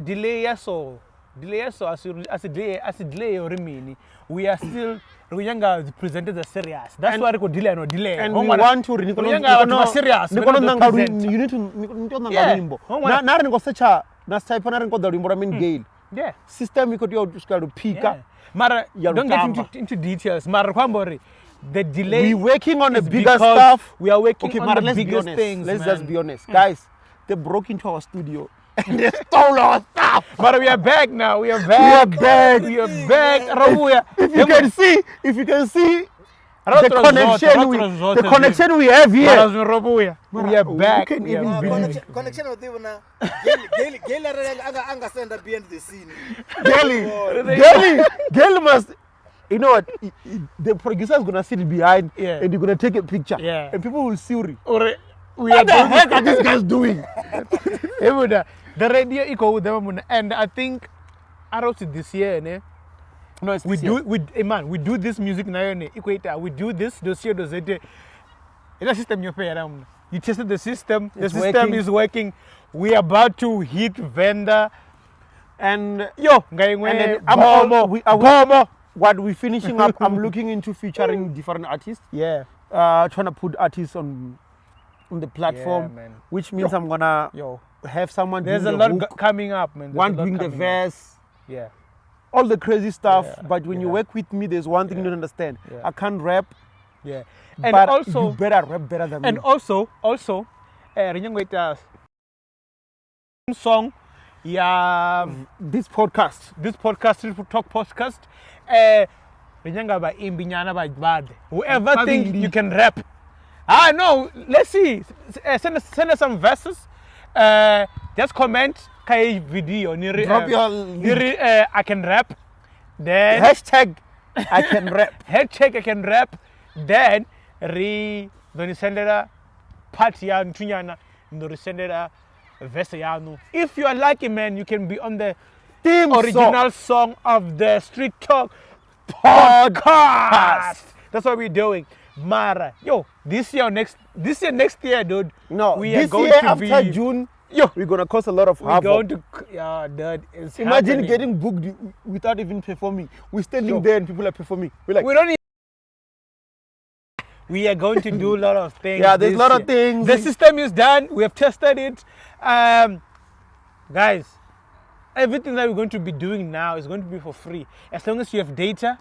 delay ya so delay ya so as delay as delay uri mini. We are still ri nyanga presented as serious. That's why ri ko delay no delay. And we want to ri nyanga vhathu vha serious. ni vhane kona vha ḓo nanga present. you need to ni to nanga Yeah. luimbo. Ho Na ri ni ko searcha na type na ri ni koda luimbo lwa Min Gale. Yeah. System i khou tea u swika lu phika. Yeah. Mara Ya don't get lutamba. into details. Mara ri khou amba uri the delay We working on the is bigger because stuff. We are working Okay, on Mara, the let's be biggest honest. things. Let's man. just be honest. Guys, they broke into our studio and they stole our stuff. But we are back now. We are back. We are back. We are back. Rabuya. If you can see, if you can see the connection the connection we have here. Rabuya. We are We back. can We are even back. Connection connection wa ḓivha na Gail Gail arali anga senda behind the scene. Gelly, Gelly must. You know what? The producer is gonna sit behind, Yeah. and you're gonna take a picture, Yeah. and people will see you. Uri, we What are the doing heck are these guys doing? Hey, the radio iko them and I think aroti this year ne. No, it's We this do year. we hey man, we do this music now ne iko we do this this year does it. Ila system yo fela mna. You tested the system. The It's system working. is working. We are about to hit vendor. And Yo, nga ingwe And then I'm bomo, all- we are- bomo. what we're finishing up, I'm looking into featuring different artists. Yeah. Trying to put artists on the platform, Yeah, man. which means I'm gonna Yo. have someone There's doing a the lot hook, coming up, man. There's one a lot doing the coming up. verse, Yeah. all the crazy stuff. Yeah, But when you yeah. work with me, there's one thing you don't understand. Yeah. I can't rap, Yeah. And but also you better rap better than and me. also ri nyango ita song ya This podcast, this podcast Street Food Talk podcast ri nyanga vhaimbi nyana vha vhaḓe whoever think Vhavhili. you can rap. Ah no, let's see. Send us some verses. Just comment kha heyi video ni ri Drop your ni ri I can rap. Then hashtag I can rap. Hashtag I can rap. Then ri ḓo ni sendela part ya nthunyana, ni ḓo ri sendela verse yanu. If you are lucky, man, you can be on the Theme original song. song of the Street Talk podcast. That's what we're doing. Mara, yo, this year, next year, dude. No, we are this going year to after be, June, Yo, we're gonna cause a lot of we're havoc. going to, yeah, dude. It's Imagine happening. getting booked without even performing. We're standing Yo. there and people are performing. We're like, We don't. We are going to do a lot of things. Yeah, there's a this lot of year. things. The system is done. We have tested it. Guys, everything that we're going to be doing now is going to be for free. As long as you have data,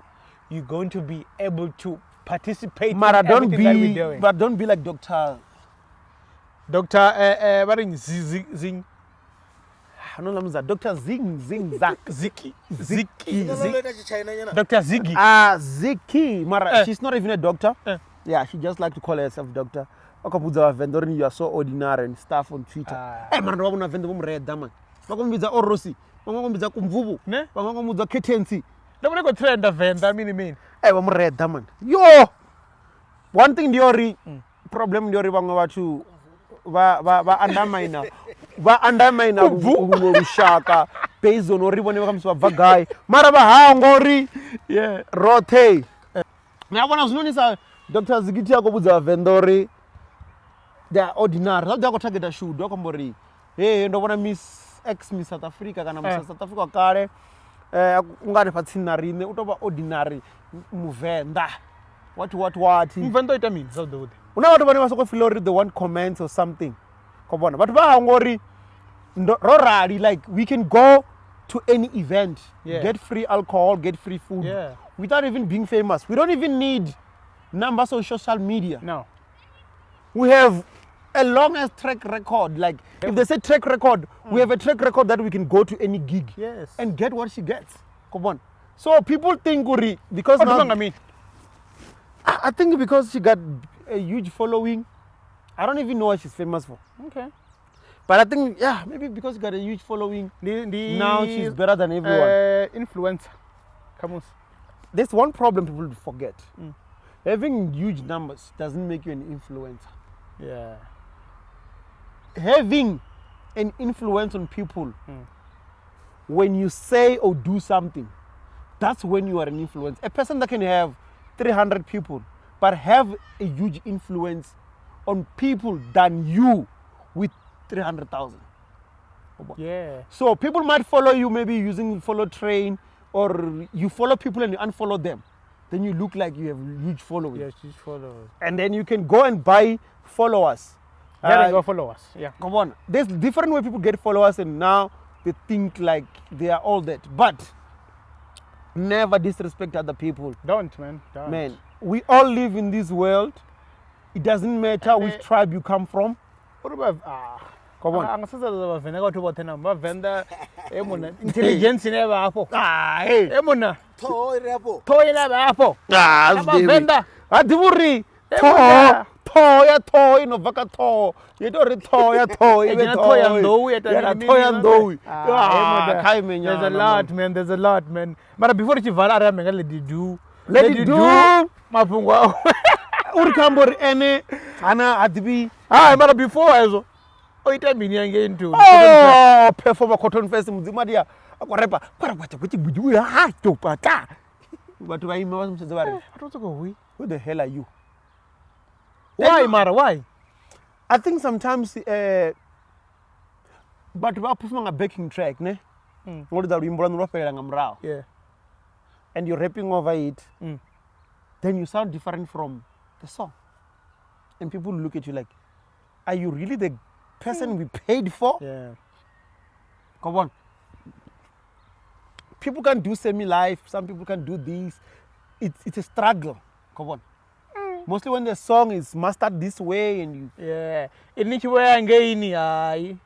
you're going to be able to participate Mara, in don't everything that we're be, doing. but don't be like Dr. Dr. What is Zing? I don't know, Dr. Zing Zing Zak. Ziki. Ziki. Ino lo ita China nyana. Dr. Ziggy. Ziki. Mara, she's not even a doctor. Yeah, she just like to call herself doctor. Wakabudza vhavenda uri you are so ordinary and stuff on Twitter. Eh, mara ndo vha vhavenda vho mureda man. Vha khou mmbidza Orosi, vhaṅwe vha khou mmbidza Kumvubu, Ne? vhaṅwe vha khou mmbidza Khetensi. Ndo vhona khou trenda Venḓa mini mini. Eh, vha mureda man. Yo! One thing ndi uri problem ndi uri vhaṅwe vhathu vha undermine vha undermine luṅwe lushaka based on uri vhone vha khamusi vha bva gai. Mara vha hangwa uri roṱhe. Ni a vhona zwino ni sa Dr. Zigiti a khou vhudza vhavenḓa uri they are ordinary. Zwavhuḓi a khou targeta Shudu a khou amba uri hey, ndo vhona Miss ex Miss South Africa kana Miss South Africa wa kale U nga hanefha tsini na riṋe u tou vha ordinary muvenḓa what what what. Muvenḓa o ita mini zwavhuḓi vhuḓi? Hu na vhathu vhane vha sokou feel uri they want comments or something. Khou vhona vhathu vha hangwa uri ro rali, like we can go to any event, get free alcohol, get free food without even being famous. We don't even need numbers on social media. No. We have a long as track record. Like if they say track record, we have a track record that we can go to any gig and get what she gets. Come on. So people think uri because O now thoma nga mini? I think because she got a huge following. I don't even know what she's famous for. Okay. But I think, yeah, maybe because she got a huge following, Ndi now she's better than everyone. Influencer. Khamusi. There's one problem people forget. Having huge numbers doesn't make you an influencer. Having an influence on people, when you say or do something, that's when you are an influencer. A person that can have 300 people, but have a huge influence on people than you with 300,000. So people might follow you maybe using follow train, or you follow people and you unfollow them. Then you look like you have huge following. Yes, huge followers. And then you can go and buy followers. There you go, followers. Yeah. Come on. There's different way people get followers, and now they think like they are all that. But never disrespect other people. Don't, man. Don't. Man, we all live in this world. It doesn't matter And which they tribe you come from. What about, Come on. A nga sedza vhavenḓa kha vhathu vhoṱhe na vhavenḓa e muna intelligence ine ya vha hafho. Hey. E muna. Ṱhoho i re hafho. Ṱhoho ine ya vha hafho. Zwi Vhavenḓa. Ha ḓivhi uri E ṱhoho, muna. ṱhoho ya ṱhoho i no bva kha ṱhoho yo ita uri ṱhoho ya ṱhoho i Ya vhe dzhena ṱhoho ya ṱhoho. nḓou ya ita Ya mini, ṱhoho ya mini, nḓou. mini. E muna. Kha ime There's a nyana, lot, man. man. There's a lot, man. Mara before ri tshi vala a ri ambe nga Lady Du. Lady Du. Mafhungo awe. Uri kha amba uri ene hana ha ḓivhi. Hai, mara before hezwo o ita mini ya ngei nthuni? Oh, performer Cotton Fest, mudzimu adia a khou repa. Kwara kwacha kuchi budu ha topa ta. Vhathu vha ima vha musedza vha ri, Vhathu vha sokou hui. Who the hell are you? Why, mara, why? I think sometimes vhathu vha performa nga backing track, ne? Ngo lidza luimbo lwaṋu lwo fhelela nga murahu. And you're rapping over it. Then you sound different from the song. And people look at you like, are you really the person we paid for? Come on. People can do semi-life. Some people can do this. It's a struggle. Come on. Mostly when the song is mastered this way and you... Yeah. Ini chivo ya ngeini, hai.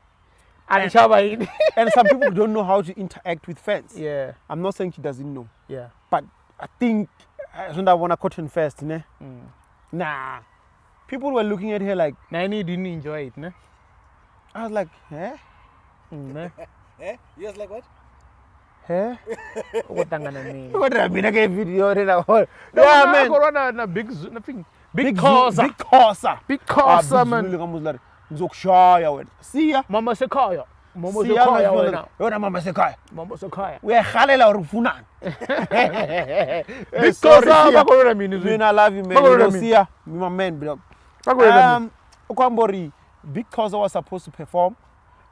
Ani chava ini. And some people don't know how to interact with fans. I'm not saying she doesn't know. But I think... I want a Cotton Fest, ne? Nah. People were looking at her like... Nani didn't enjoy it, ne? I was like, eh? Ne? Eh? You was like what? He? Ukutangana mini. What I mean, I gave video. Yeah, man. Corona na big nothing. Big Big Khoza. Big Khoza. Big Khoza, man. Ngizokushaya wena. Siya. Mama sekhaya. Mama Siya sekhaya ngazibona- wena. Wena mama sekhaya. Mama sekhaya. Uyahalela uri ufunani? Big Sorry, Khoza, Siya. bakolona mini zwi. Mina, I love you, man. Bakolona You know, mini. Siya, you my man, bro. Bakolona mini. Okwambori, Big Khoza was supposed to perform,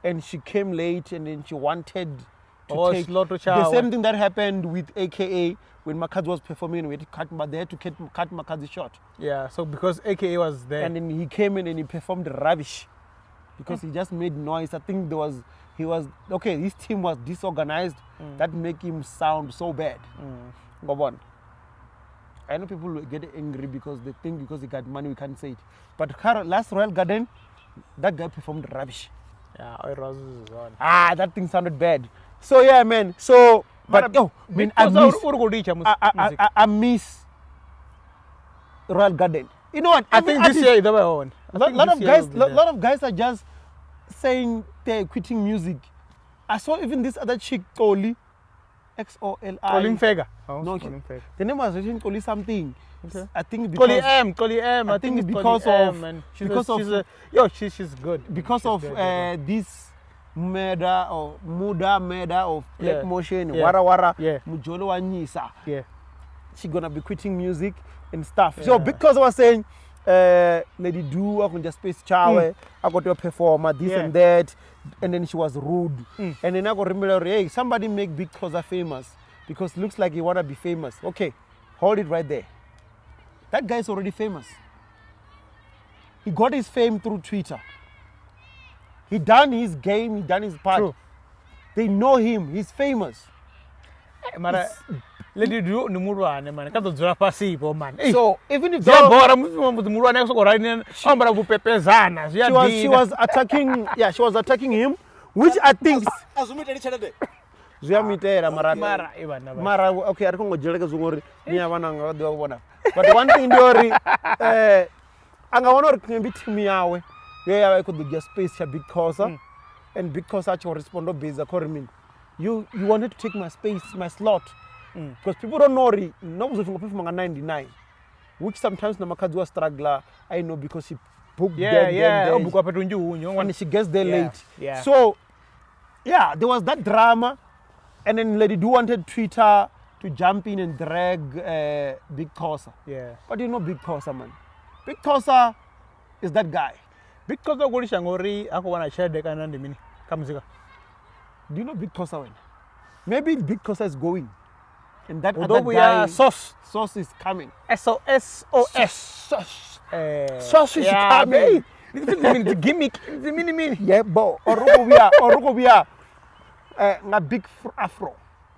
and she came late, and then she wanted to Oh, take slot the chawe. same thing that happened with AKA when Makhadzi was performing, we had to cut, but they had to cut Makhadzi short. Yeah, so because AKA was there. And then he came in and he performed rubbish because he just made noise. I think there was, he was, okay, his team was disorganized. That make him sound so bad. Go on. I know people will get angry because they think because he got money, we can't say it. But last Royal Garden, that guy performed rubbish. Yeah, it was on. That thing sounded bad. So yeah, man. So, but Mara, oh, man, I Big Khoza miss, uri ku licha music. I miss Royal Garden. You know what? I think this year either way on. I think this year will be there. Lot of guys are just saying they're quitting music. I saw even this other chick, Xoli, X O L I. Xoli Mfeka. Oh, No, Xoli Mfeka. the name was written Xoli something. Okay. I think because Xoli M, Xoli M. I I think think it's because Xoli M, of- man. She's because a, of she's a, yo, she's good. Because She's of, good, yeah. this murder or murder of Black Motion, Wara Wara, Mujolo wa Nyisa. She going to be quitting music and stuff. So because I was saying, Lady Du, I could just space chawe, I got to a performer, this and that, and then she was rude. And then I got remember, hey, somebody make Big Khoza famous. Because looks like you wanna be famous. Okay, hold it right there. That guy is already famous. He got his fame through Twitter. He done his game, he done his part. True. They know him, he's famous. Mara Lady Du ndi muhulwane mani kha ḓo dzula fhasifho mani. Ei, So even if zwi a though bora musi muṅwe muhulwane a sokou rali o ambara vhupepezana zwi a she dina. was attacking, yeah, she was attacking him, which I think A zwi mu iteli tshelede. zwi a mu itela mara Mara e vhana vha mara okay a ri khongo dzhiela zwiṅwe uri ni ya vhananga vha ḓivha vhona but one thing ndi uri a nga wana uri maybe team yawe yo ya vha i khou ḓo dzhia space tsha Big Khosa and Big Khosa a tshi khou respond o busy kha uri mini you wanted to take my space, my slot, because people don't know uri no vhudzo pfi ngo performa nga 99, which sometimes na makhadzi wa struggler, I know, because she booked Yeah, there, yeah, there, o bukwa fhethu hunzhi hunzhi and she gets there Yeah, late. yeah. So yeah, there was that drama, and then Lady Du wanted Twitter to jump in and drag Big Khosa. Yeah. But you know Big Khosa, man. Big Khosa is that guy. Big Khosa o kulisha ngori a khou wana tshelede kana ndi mini kha muzika. Do you know Big Khosa when? Maybe Big Khosa is going, and that Hu ḓo other vhuya guy, Sauce. Sauce is coming. S O S O S. Sauce. Eh, Sauce is yeah, coming. babe. Ndi gimmick, ndi mini mini. Yeah, bo. Or rukubia. Nga Big Afro.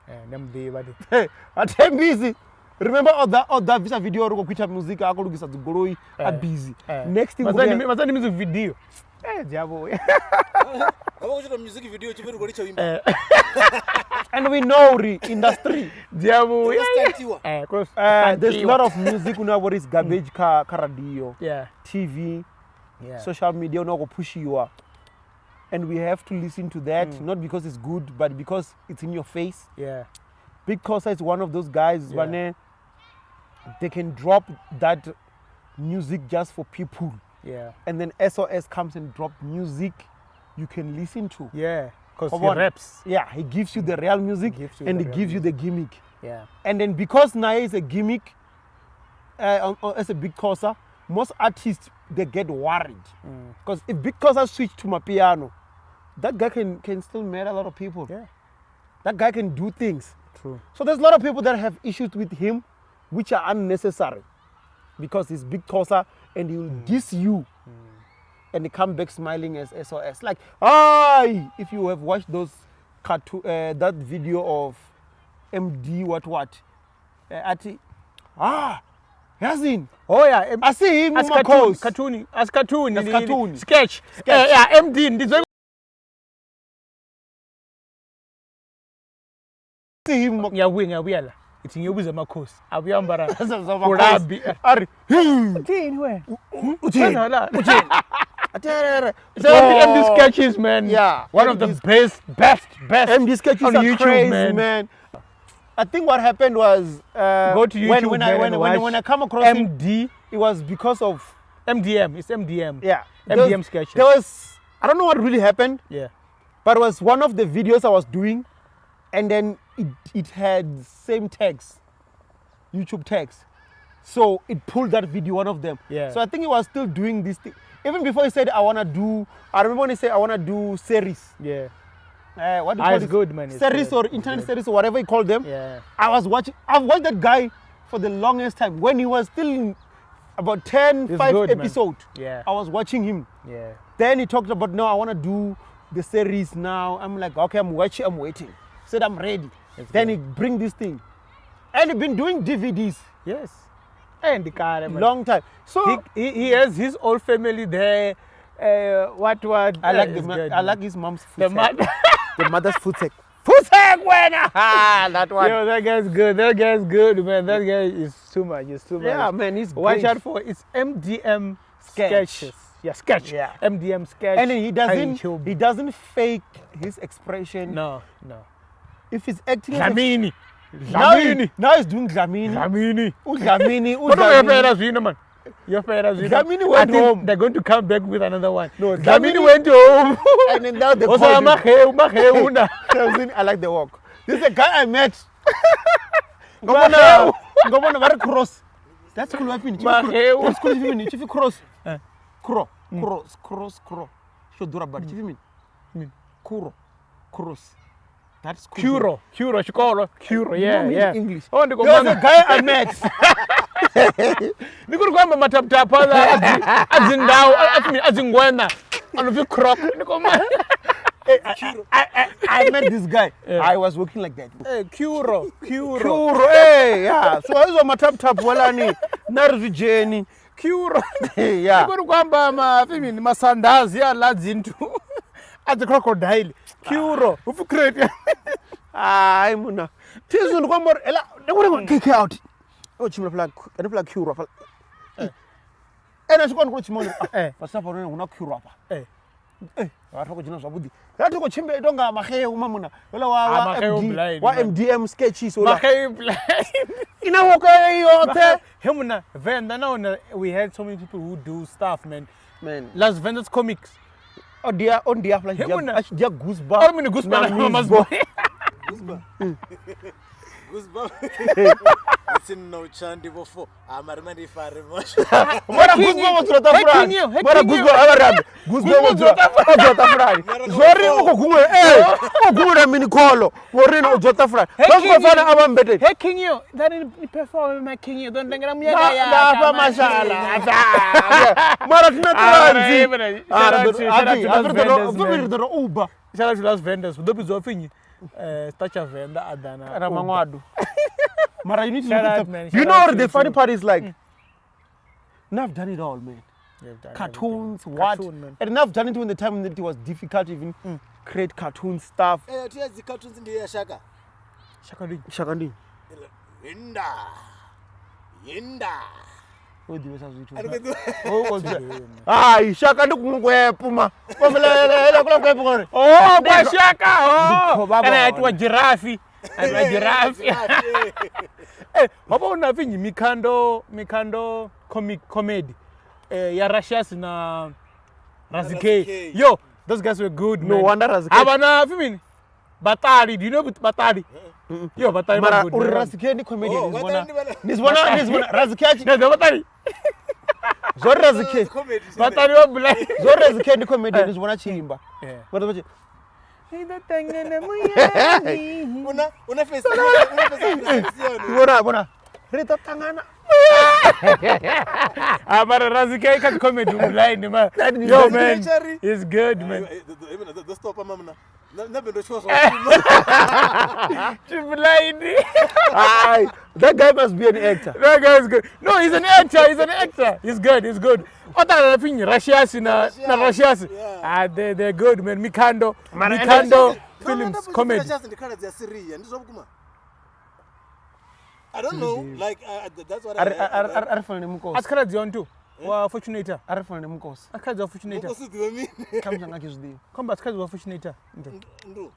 Eh, ndi a mu ḓivha ndi. Hey, athembisi. Remember other visa video uri kuita music akulugisa dzigoloi a busy. Next thing Matsani ndi music video. Eh, dzi a vhuya. Ho vha hu tshi tou music video tshi pfi ri khou litsha u imba. And we know uri industry Dzi a vhuya. Ro stuntiwa. Eh, close. There's a lot of music une wa is garbage kha radio, Yeah. TV, Yeah. social media une wa khou pushiwa. And we have to listen to that, not because it's good, but because it's in your face. Yeah. Big Khosa is one of those guys Yeah. vane they can drop that music just for people. Yeah. And then SOS comes and drop music you can listen to. Yeah. Because Come he on. raps. Yeah, he gives you the real music Gives you and the he real gives you the gimmick. Yeah. And then because Naya is a gimmick, as a Big Khosa, most artists, they get worried. Because if Big Khosa switch to Mapiano, that guy can still murder a lot of people. Yeah. That guy can do things. True. So there's a lot of people that have issues with him, which are unnecessary, because he's Big Khosa and he will diss you. And he come back smiling as SOS. Like, aye, if you have watched those cartoon, that video of MD what, ati, Yazin. Oh yeah. I see him As in my cartoon, course. cartoon, as cartoon, As cartoon. Sketch. Sketch. Yeah, MD. Ndi See him. ngiyabuya ngiyabuya la. Ithi ngiyobuza amakhosi. Abuya ambara. Kulabi. Kulabi. Ari. Uthini wena? Uthini? la? Uthini? Aterere. So MD sketches, man. Yeah. One of the best, best, best. MD sketches on are YouTube, crazy, man. man. I think what happened was Go to YouTube when man, I and when, watch when I come across him, MD, it was because of MDM. It's MDM. yeah MDM sketches. There was, I don't know what really happened, Yeah. but it was one of the videos I was doing, and then it had same tags, YouTube tags, so it pulled that video, one of them. Yeah. So I think he was still doing this thing even before he said I wanna do. I remember when he said I wanna do series. Yeah. What do you Ah, call it's this? good, man. It's Series good. or It's internet good. series or whatever you call them. Yeah. I was watching. I've watched that guy for the longest time when he was still in about 10, It's 5 good, man. episode. Yeah. I was watching him. Yeah. Then he talked about, no, I want to do the series now. I'm like, okay, I'm watching, I'm waiting. Said I'm ready. It's Then good. he bring this thing. And he been doing DVDs Yes. And the car, man. long time. So He has his old family there. What? I like the It's good, I man. like his mom's food. The man. The mother's food sack. Food sack winner. That one. Yo, that guy's good. That guy's good, man. That guy is too much. It's too much. Yeah, man, he's Watch great. out for it's MDM Sketch. sketches. Yeah, sketch. Yeah. MDM sketch. And he doesn't YouTube. he doesn't fake his expression. No, no. If he's acting as a- Dlamini. Now, Dlamini. now he's doing Dlamini. Dlamini. Dlamini. Kodwa uyafela zwino man. Uyafela zwino. Dlamini went I think home. They're going to come back with another one. No, Dlamini Dlamini- went home. And then now they Also, call him. Mageu, Mageu na. I like the walk. This is a guy I met. Ngobona ngobona vari cross. That's cool weapon. Mageu. That's cool weapon. Chief cross. Cross. Cross. Cross. Cross. Shodura bad. Chief min. Min. Kuro. Cross. That's cool. Curo, Curo, tshikolo, Curo, yeah, know me in yeah. English. Oh, ndi khou There was a manga. guy I met. Ndi khou ri khou amba mathaphuthaphu a dzi ndau, a dzi ngweṋa, a no pfi croc. Ndi khou ma- I met this guy. I was working like that. Eh, Curo, Curo, Curo, eh, yeah. So hezwo mathaphuthaphu walani na ri zwi dzheni. Curo. Yeah. Ndi khou ri khou amba ma pfi mini masandazi aḽa dzi nthu a dzi crocodile. Curo, hu pfi crate. Hai muna. Thizwi ndi khou amba uri ela ndi khou ri kick out. O tshimbila fhala hanefhaḽa Curo hafhaḽa. Ene a tshi kona khou tshimbila Eh. fhasi hafha hu na Curo hafha. Eh. Eh, vhathu vha khou dzhena zwavhuḓi. Ra thi khou tshimbila i tonga maxeu mamuna. Houḽa wa Ah, wa Mageu MD blind, wa man. MDM sketches houḽa. Mageu blind. Ina woko yoṱhe. Hey muna, Venda now we had so many people who do stuff, man. Man. Las Vendas Comics. O dia o dia hafhaḽa He muna. a tshi dia goosebumps. Ori mini Goosebumps na Mama's Boy. Goosebumps. It's no chandi bofo. Amari mandi fare mo. Mara King goosebumps o dzula Hey, ṱafulani. King yo, hey, Mara King yo. goosebumps a vha rambe. Goosebumps o dzula o dzula ṱafulani. Mara Zwori u khou gungula eh u khou gungula mini kholo ngori ene o dzula ṱafulani. Hey, Vha zwi khou King fana yo. a vha mbete. Hey King yo, that ni perform my King yo, don't ndengela muyaka ya. Ndafha mashala. Mara thina Ah, ṱanzi. right, shout out to- shout out to those vendors, man. Ri ḓo to Uber. Shout out to Las Vendors. Hu ḓo vhidziwa pfi nnyi? Eh, Stacha Venda a ḓa na Kana Uber. maṅwadu. Mara you need to Shout look out, it up. man. You Shout know out what to the you funny too. part is like, now I've done it all, man. You've done Cartoons, everything. what? Cartoon, man. And now I've done it when the time that it was difficult to even create cartoon stuff. Eh, thi dzi cartoons ndi ya shaka. Shaka ndi Shaka ndi. Hinda. Hinda. O ḓivhesa zwithu. Ari ku O- o ḓivha. Hai, shaka ndi kuṅwe kwepu ma. Komelela kula kwepu ngori. Oh, kwa shaka. Ndi Oh. khou vha Kana ya vhona. itiwa giraffe. Ya itiwa giraffe. Eh, ho vha hu na pfi nnyi Mikando, Mikando comic comedy. Eh, ya Russias na Razzie K. Razzie K. Yo, those guys were good, No man. wonder Razzie K. Havha na pfi mini? Batali, do you know Batali? Yo, Batali Mara vha good. uri Razzie K ndi comedian Oh, ni zwi vhona. Batali ndi vhana- Ni zwi vhona ni zwi vhona Razzie K a tshi No, the Batali. zwo ri Razzie K. Comedy. Batali wa blind. Zwo ri Razzie K ndi comedian ni zwi vhona tshi imba. Yeah. Vhathu vha tshi Una una face. Una face. vhona vhona ri ḓo ṱangana. Ah, mara Razzie K kha comedy blind man. That is Yo man, Literally. he's good man. Ḓo stopa mamuna. Na bendo tshuwa zwa. Blind. Hai, that guy must be an actor. That guy is good. No, he's an actor. He's an actor. He's good. He's good. O ṱangana na pfi nnyi? Russias na na Russias. Yeah. Ah, they they're good man. Mikando, Mikando films comedy. Ndi khaladzi ya Syria, ndi zwa vhukuma. I don't know, like that's what I A ri fanele mukosi. Asikhaladzi ya ntu wa Fortunator. A ri fanele mukosi. Asikhaladzi wa Fortunator. Mukosi ḓivha mini? Khamusi anga tshi zwi ḓivha. Khomba asikhaladzi wa Fortunator. Ntu. Ndu.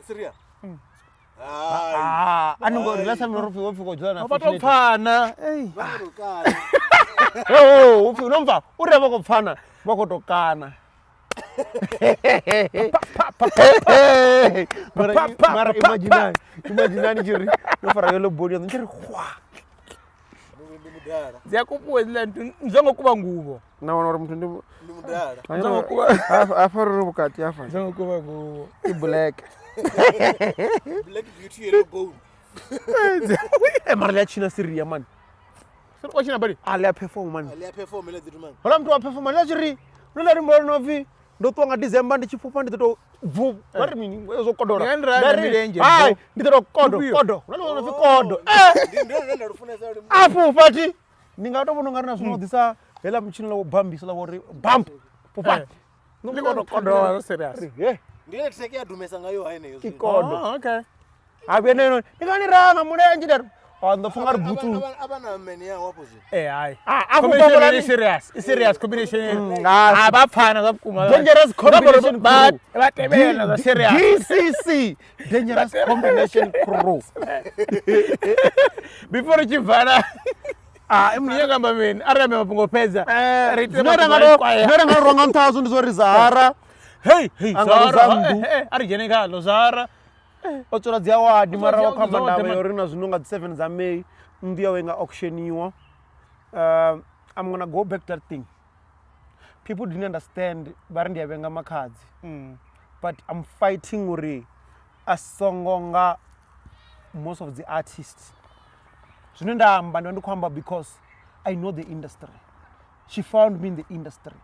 Syria. Hai. Ah, a ni ngo ri last time ro pfi wo pfi khou dzula na Vha to Fortunator. pfana. Ei. Vha khou kana. Oh, upfi no mpfa uri vha khou pfana vha khou to kana. Mara Pa, pa, mara pa, pa. imaginani, imaginani tshi ri no fara yellow body yaṋu tshi ri hwa. Ndi mudala. Dzi a kupuwa hedziḽa nthu zwo ngo kuvha nguvho. Na wana uri muthu ndi Ndi mudala. hafha ri vhukati hafha Zwo ngo kuvha nguvho. i black. Black beauty yellow bone. Eh mara ḽi a tshina Syria man. O tshina badi. A ḽi a perform man. Ali a perform ela dzitu man. Hola muthu wa perform ḽi a tshi ri ndo ḽa rimbo no pfi ndo ṱuwa nga December ndi tshi fhufha ndi ḓo to bvu vha ri mini zwo kodola. Ndi nga ndi ra Nda ri, milenzhe, Hai bvu. ndi ḓo to kodo Lufhio? kodo. Ndo ḽa pfi kodo. Eh Ndi ndi lune nda lufunesa lu. a fhufha thi ndi nga to vhona ungari na zwino u ḓisa heiḽa mutshini ḽa u bambisa ḽa uri bump fhufha. Eh. Ndi khou to kodola zwo serious. He Ndi yone track ya dumesa ngayo haeneyo. ke kodo. Oh, okay. Ha vhuya na ino ndi nga ni ranga mulenzhe nda ri a ndo pfa nga ri butsu. Aba na man ya wapo zwi. Eh, hai. Ah, a fhufha Combination bolani. i serious. I serious combination. Ah, Ah, vha pfana zwa vhukuma. Dangerous combination Vha crew. vha tevhelana zwa serious. DCC Dangerous Combination Crew. Before ri tshi vala. Ah, ndi nyanga amba mini? Arali ambe mafhungo fhedza. Ri ite Zwine ra mafhungo nga to a kwaya. zwine ra nga rwa nga nṱha hazwo ndi zwa uri Zahara Hey, hey, A nga Zara. luza nnḓu. Eh, eh, a ri dzhene khaḽo Zara. o tswela dzi award mara dzi wa khou amba award ndavha dzoṱhe, ya uri na zwino nga dzi 7 dza May nnḓu yawe i nga auctioniwa. I'm gonna go back to that thing. People didn't understand vha ri ndi a vhenga makhadzi. But I'm fighting uri A songo nga most of the artists. Zwine nda amba ndi vha ndi khou amba because I know the industry. She found me in the industry.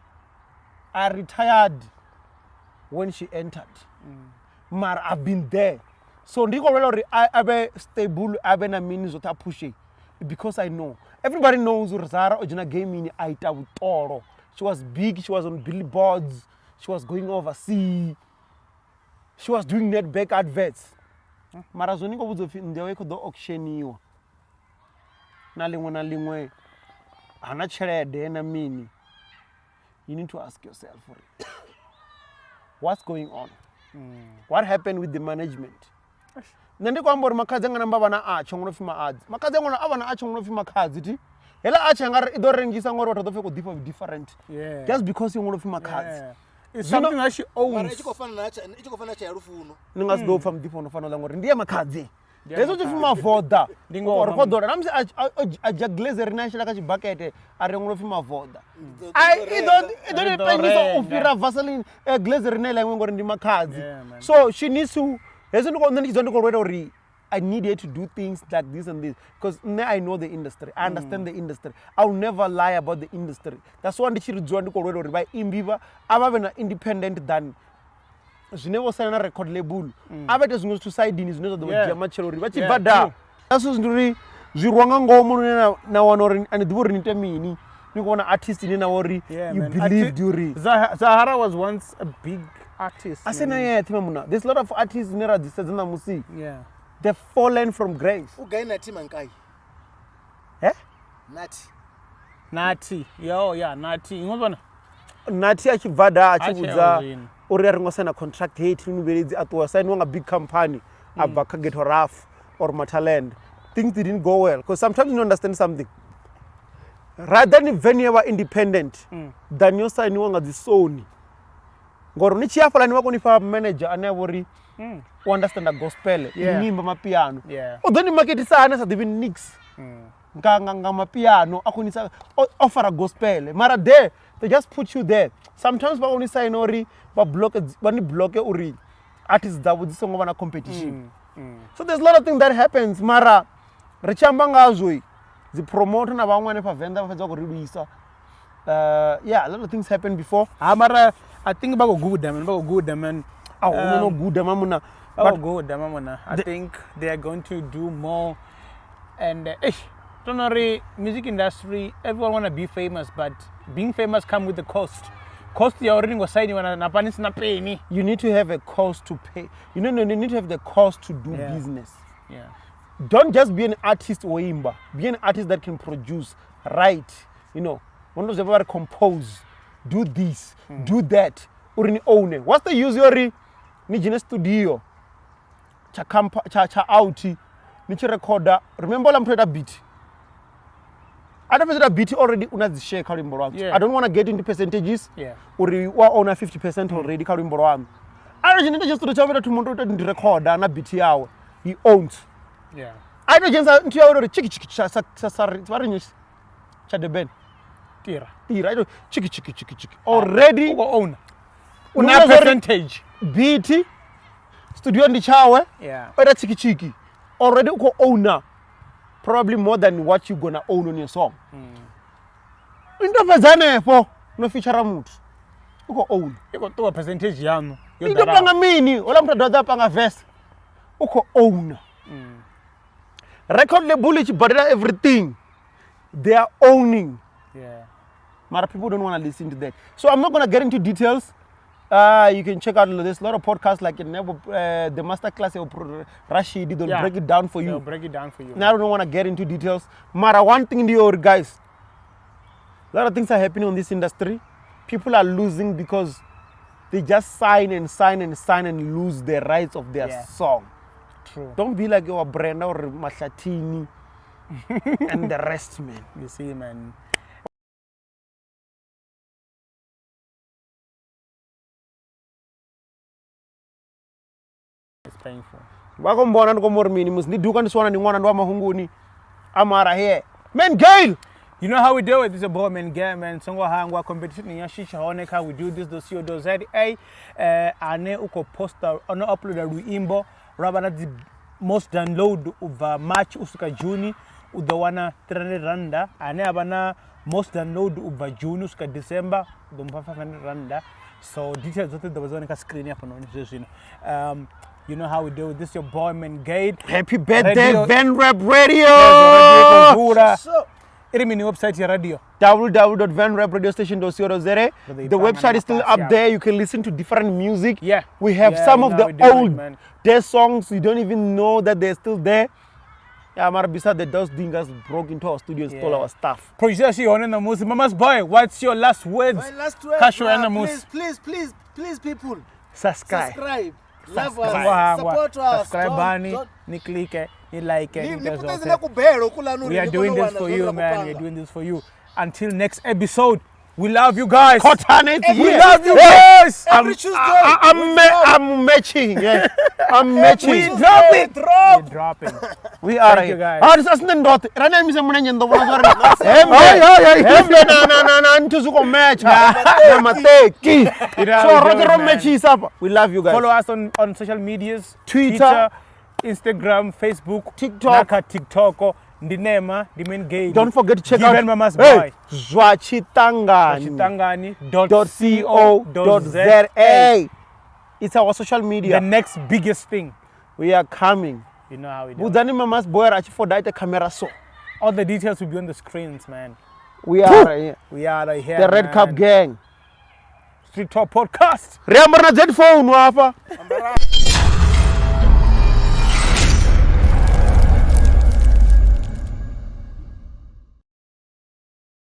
I retired when she entered. Mara I've been there. So ndi khou lwela uri a vhe stable, a vhe na mini zwoṱhe a phushe because I know. Everybody knows uri Zahara o dzhena gaming a ita vhuṱolo. She was big, she was on billboards, she was going overseas. She was doing netback adverts. Mara zwo ni khou vhudza upfi nnḓu yawe i khou ḓo auctioniwa. Na ḽiṅwe na ḽiṅwe hana tshelede na mini. You need to ask yourself uri what's going on? What happened with the management? Nṋe ndi khou amba uri makhadzi anga namba vha na atsho ngono pfi maadzi. Makhadzi anga a vha na atsho ngono pfi makhadzi thi. Hela atsho anga ri i ḓo rengisa ngori vhathu vha ḓo pfi i khou ḓifha different. Yeah. Just because yo ṅwalwa upfi makhadzi. Yeah. It's Zwino- something that she Mara owns. i tshi khou fana na tsha- i tshi khou fana na tsha ya lufuno. Ni nga si ḓo pfa muḓifho no fana uḽa ngori ndi ya makhadzi. Ndi ya Hezwo tshi pfi makhadzi. mavoḓa. Ndi ngoho, Ri khou mama. ḓola na musi a dzhia glazerin a shela kha tshibakete a ri ṅwalwa upfi mavoḓa. Ḓo- Ai, ḓo i ḓo renga. i ḓo I ni ḓo pengisa u renga. fhira Vaseline glazerin heiḽa iṅwe ngori ndi makhadzi. Yeah, man. So she needs to hezwi ndi khou nṋe ndi tshi dzula ndi khou lwela uri I need her to do things like this and this because nṋe I know the industry. I understand the industry. I will never lie about the industry. That's why ndi tshi ri dzula ndi khou lwela uri vhaimbi vha a vha vhe na independent than zwine vho saina na record label. A vha ite zwiṅwe zwithu saidini zwine zwa ḓo vha Yeah. dzhia matshelo uri vha tshi Yeah, bva da. true. That's ndi uri zwi rwa nga ngomu lune na wana uri a ni ḓivhi uri ni ite mini. Ni khou vhona artist ine na vha uri Yeah, you man. believed uri Zahara was once a big artist. a si na man. yeṱhe mamuna. There's a lot of artists dzine ra dzi sedza ṋamusi. Yeah. They've fallen from grace. U gai Nathi Mankai? Eh? Nathi. Nathi. Yo, yeah, Nathi. Ngobona. Nathi a tshi bva da a tshi A tshi vhudza zwino. uri a ri ngo saina contract hei thi muvheledzi a ṱuwa sainiwa nga big company a bva kha Ghetto Rough or Mataland. Things didn't go well because sometimes you don't understand something. Rather ni bve ni ye vha independent than yo sainiwa nga dzi Sony. Ngori ni tshi ya hafhaḽa ni vha koni fha manager ane a vha uri u understanda gospel, Yeah. ni imba mapiano. Yeah. U ḓo ni maketisa hani a sa ḓivhi nix nga mapiano a khou nisa ofara gospel. Mara there they just put you there. Sometimes vha koni saina uri vha block vha ni block uri artists dzavho dzi songo vha na competition. So there's a lot of things that happens mara ri tshi amba ngazwo dzi promoter na vhaṅwe hanefha Venḓa vha fhedza vha khou ri lwisa. Yeah, a lot of things happened before. Ha mara I think ba go guda man, ba go guda man. A hu no guda mamuna. Ba But go guda mamuna. I think they are going to do more and don't worry, music industry, everyone want to be famous, but being famous come with the cost. Cost ya already ngo sign wana na pani sina penny. you need to have a cost to pay. You know, you need to have the cost to do Yeah. business. Yeah. Don't just be an artist or imba. Be an artist that can produce, write, you know. One of the compose, do this, do that. Uri ni own it. What's the use yori ni dzhene studio cha camp cha out ni tshi recorder. Remember la muthu ita beat. I don't know beat already una dzi share kha luimbo lwaṋu. Yeah. I don't want to get into percentages. Yeah. Uri wa owner 50% already kha luimbo lwaṋu. Arali tshine ndi studio tsha vhathu muthu ndi recorder na beat yawe. He owns. Yeah. I don't dzhenisa nthu yawe uri chiki chiki cha sa sa vha ri cha Durban. Tira. Tira ito chiki chiki chiki chiki. Already U own. Una Una percentage. beat studio ndi tshawe. Yeah. O ita chiki chiki. Already u khou owner probably more than what you gonna own on your song. Ndo fhedza hanefho no feature muthu. U khou own. I khou ṱuwa percentage yaṋu. Yo I ḓo panga mini? Hola muthu a dovha a panga verse. U khou owner. Record label i tshi badela everything. They are owning. Yeah. Mara people don't want to listen to that. So I'm not going to get into details. You can check out there's a lot of podcasts like the masterclass of Rashid. They'll Yeah. break it down for you. They'll break it down for you. Now I don't want to get into details. Mara, one thing in the old guys, a lot of things are happening on this industry. People are losing because they just sign and sign and sign and lose the rights of their Yeah. song. True. Don't be like your Brenda or Mahlatini and the rest, man. You see, man. It's painful. Va ku mbona ni komba uri mini musi ndi duka ndi swana ni ṅwana ndi wa mahunguni amara here. Man, Gail! You know how we do it. This is a boy man game man. Songo hangwa competition ya shisha hone kha we do this .co.za ane u khou posta ono uploada luimbo lwa vha na dzi most download u bva March u swika June u ḓo wana 300 randa ane a vha na most download u bva June u swika December u ḓo mufha 500 randa so details dzoṱhe dzi ḓo vha dzi hone kha screen hafhanoni zwezwino you know how we do it. This is your boy man Gate. Happy birthday Radio- Van Rap Radio. Radio So, i ri mini website ya radio www.vanrapradiostation.co.za. The website is still up there. You can listen to different music. Yeah. We have Yeah, some you of know the how we do it, old man. their songs. You don't even know that they're still there. Yeah, mara beside the those dingas broke into our studio and stole Yeah. our stuff. Producer shi hone namusi. Mama's boy, what's your last words? my last word, Kha show ya bruh, namusi. please, please, please, please, people, Subscribe. subscribe, love us, Hangwa, support us. Subscribe bani, ni click, ni like, ni Ni ite putedze zwoṱhe. na kubelo kulanu We are doing this for you, man. We are doing this for you. Until next episode, we love you guys. Cotton, We here. love you Hey, guys. Every Tuesday. I'm matching. Yeah. I'm matching. We drop it. Drop. We're dropping. We are Thank you, guys. Ah, this is ndote. Rana mise munenye ndo bona zwa ri. Hembe. Hembe na na na na nthu zwi khou matcha. Na mateki. You know how So we do rote it, ro man. matchisa apa. We love you guys. Follow us on social medias. Twitter, Instagram, Facebook, TikTok. na kha TikTok. Ndi Nema, ndi Main Gate. Don't forget to check Given out Mama's Hey, Boy. Zwa Tshitangani Tshitangani dot co dot za. It's our social media. The next biggest thing. We are coming. You know how we do. Budzani Mama's Boy a tshi foda ite camera so. All the details will be on the screens, man. We are here. We are right here. The Red man. Cup Gang. Street Talk Podcast. Ri amba ri na Z phone hafha. Ambara.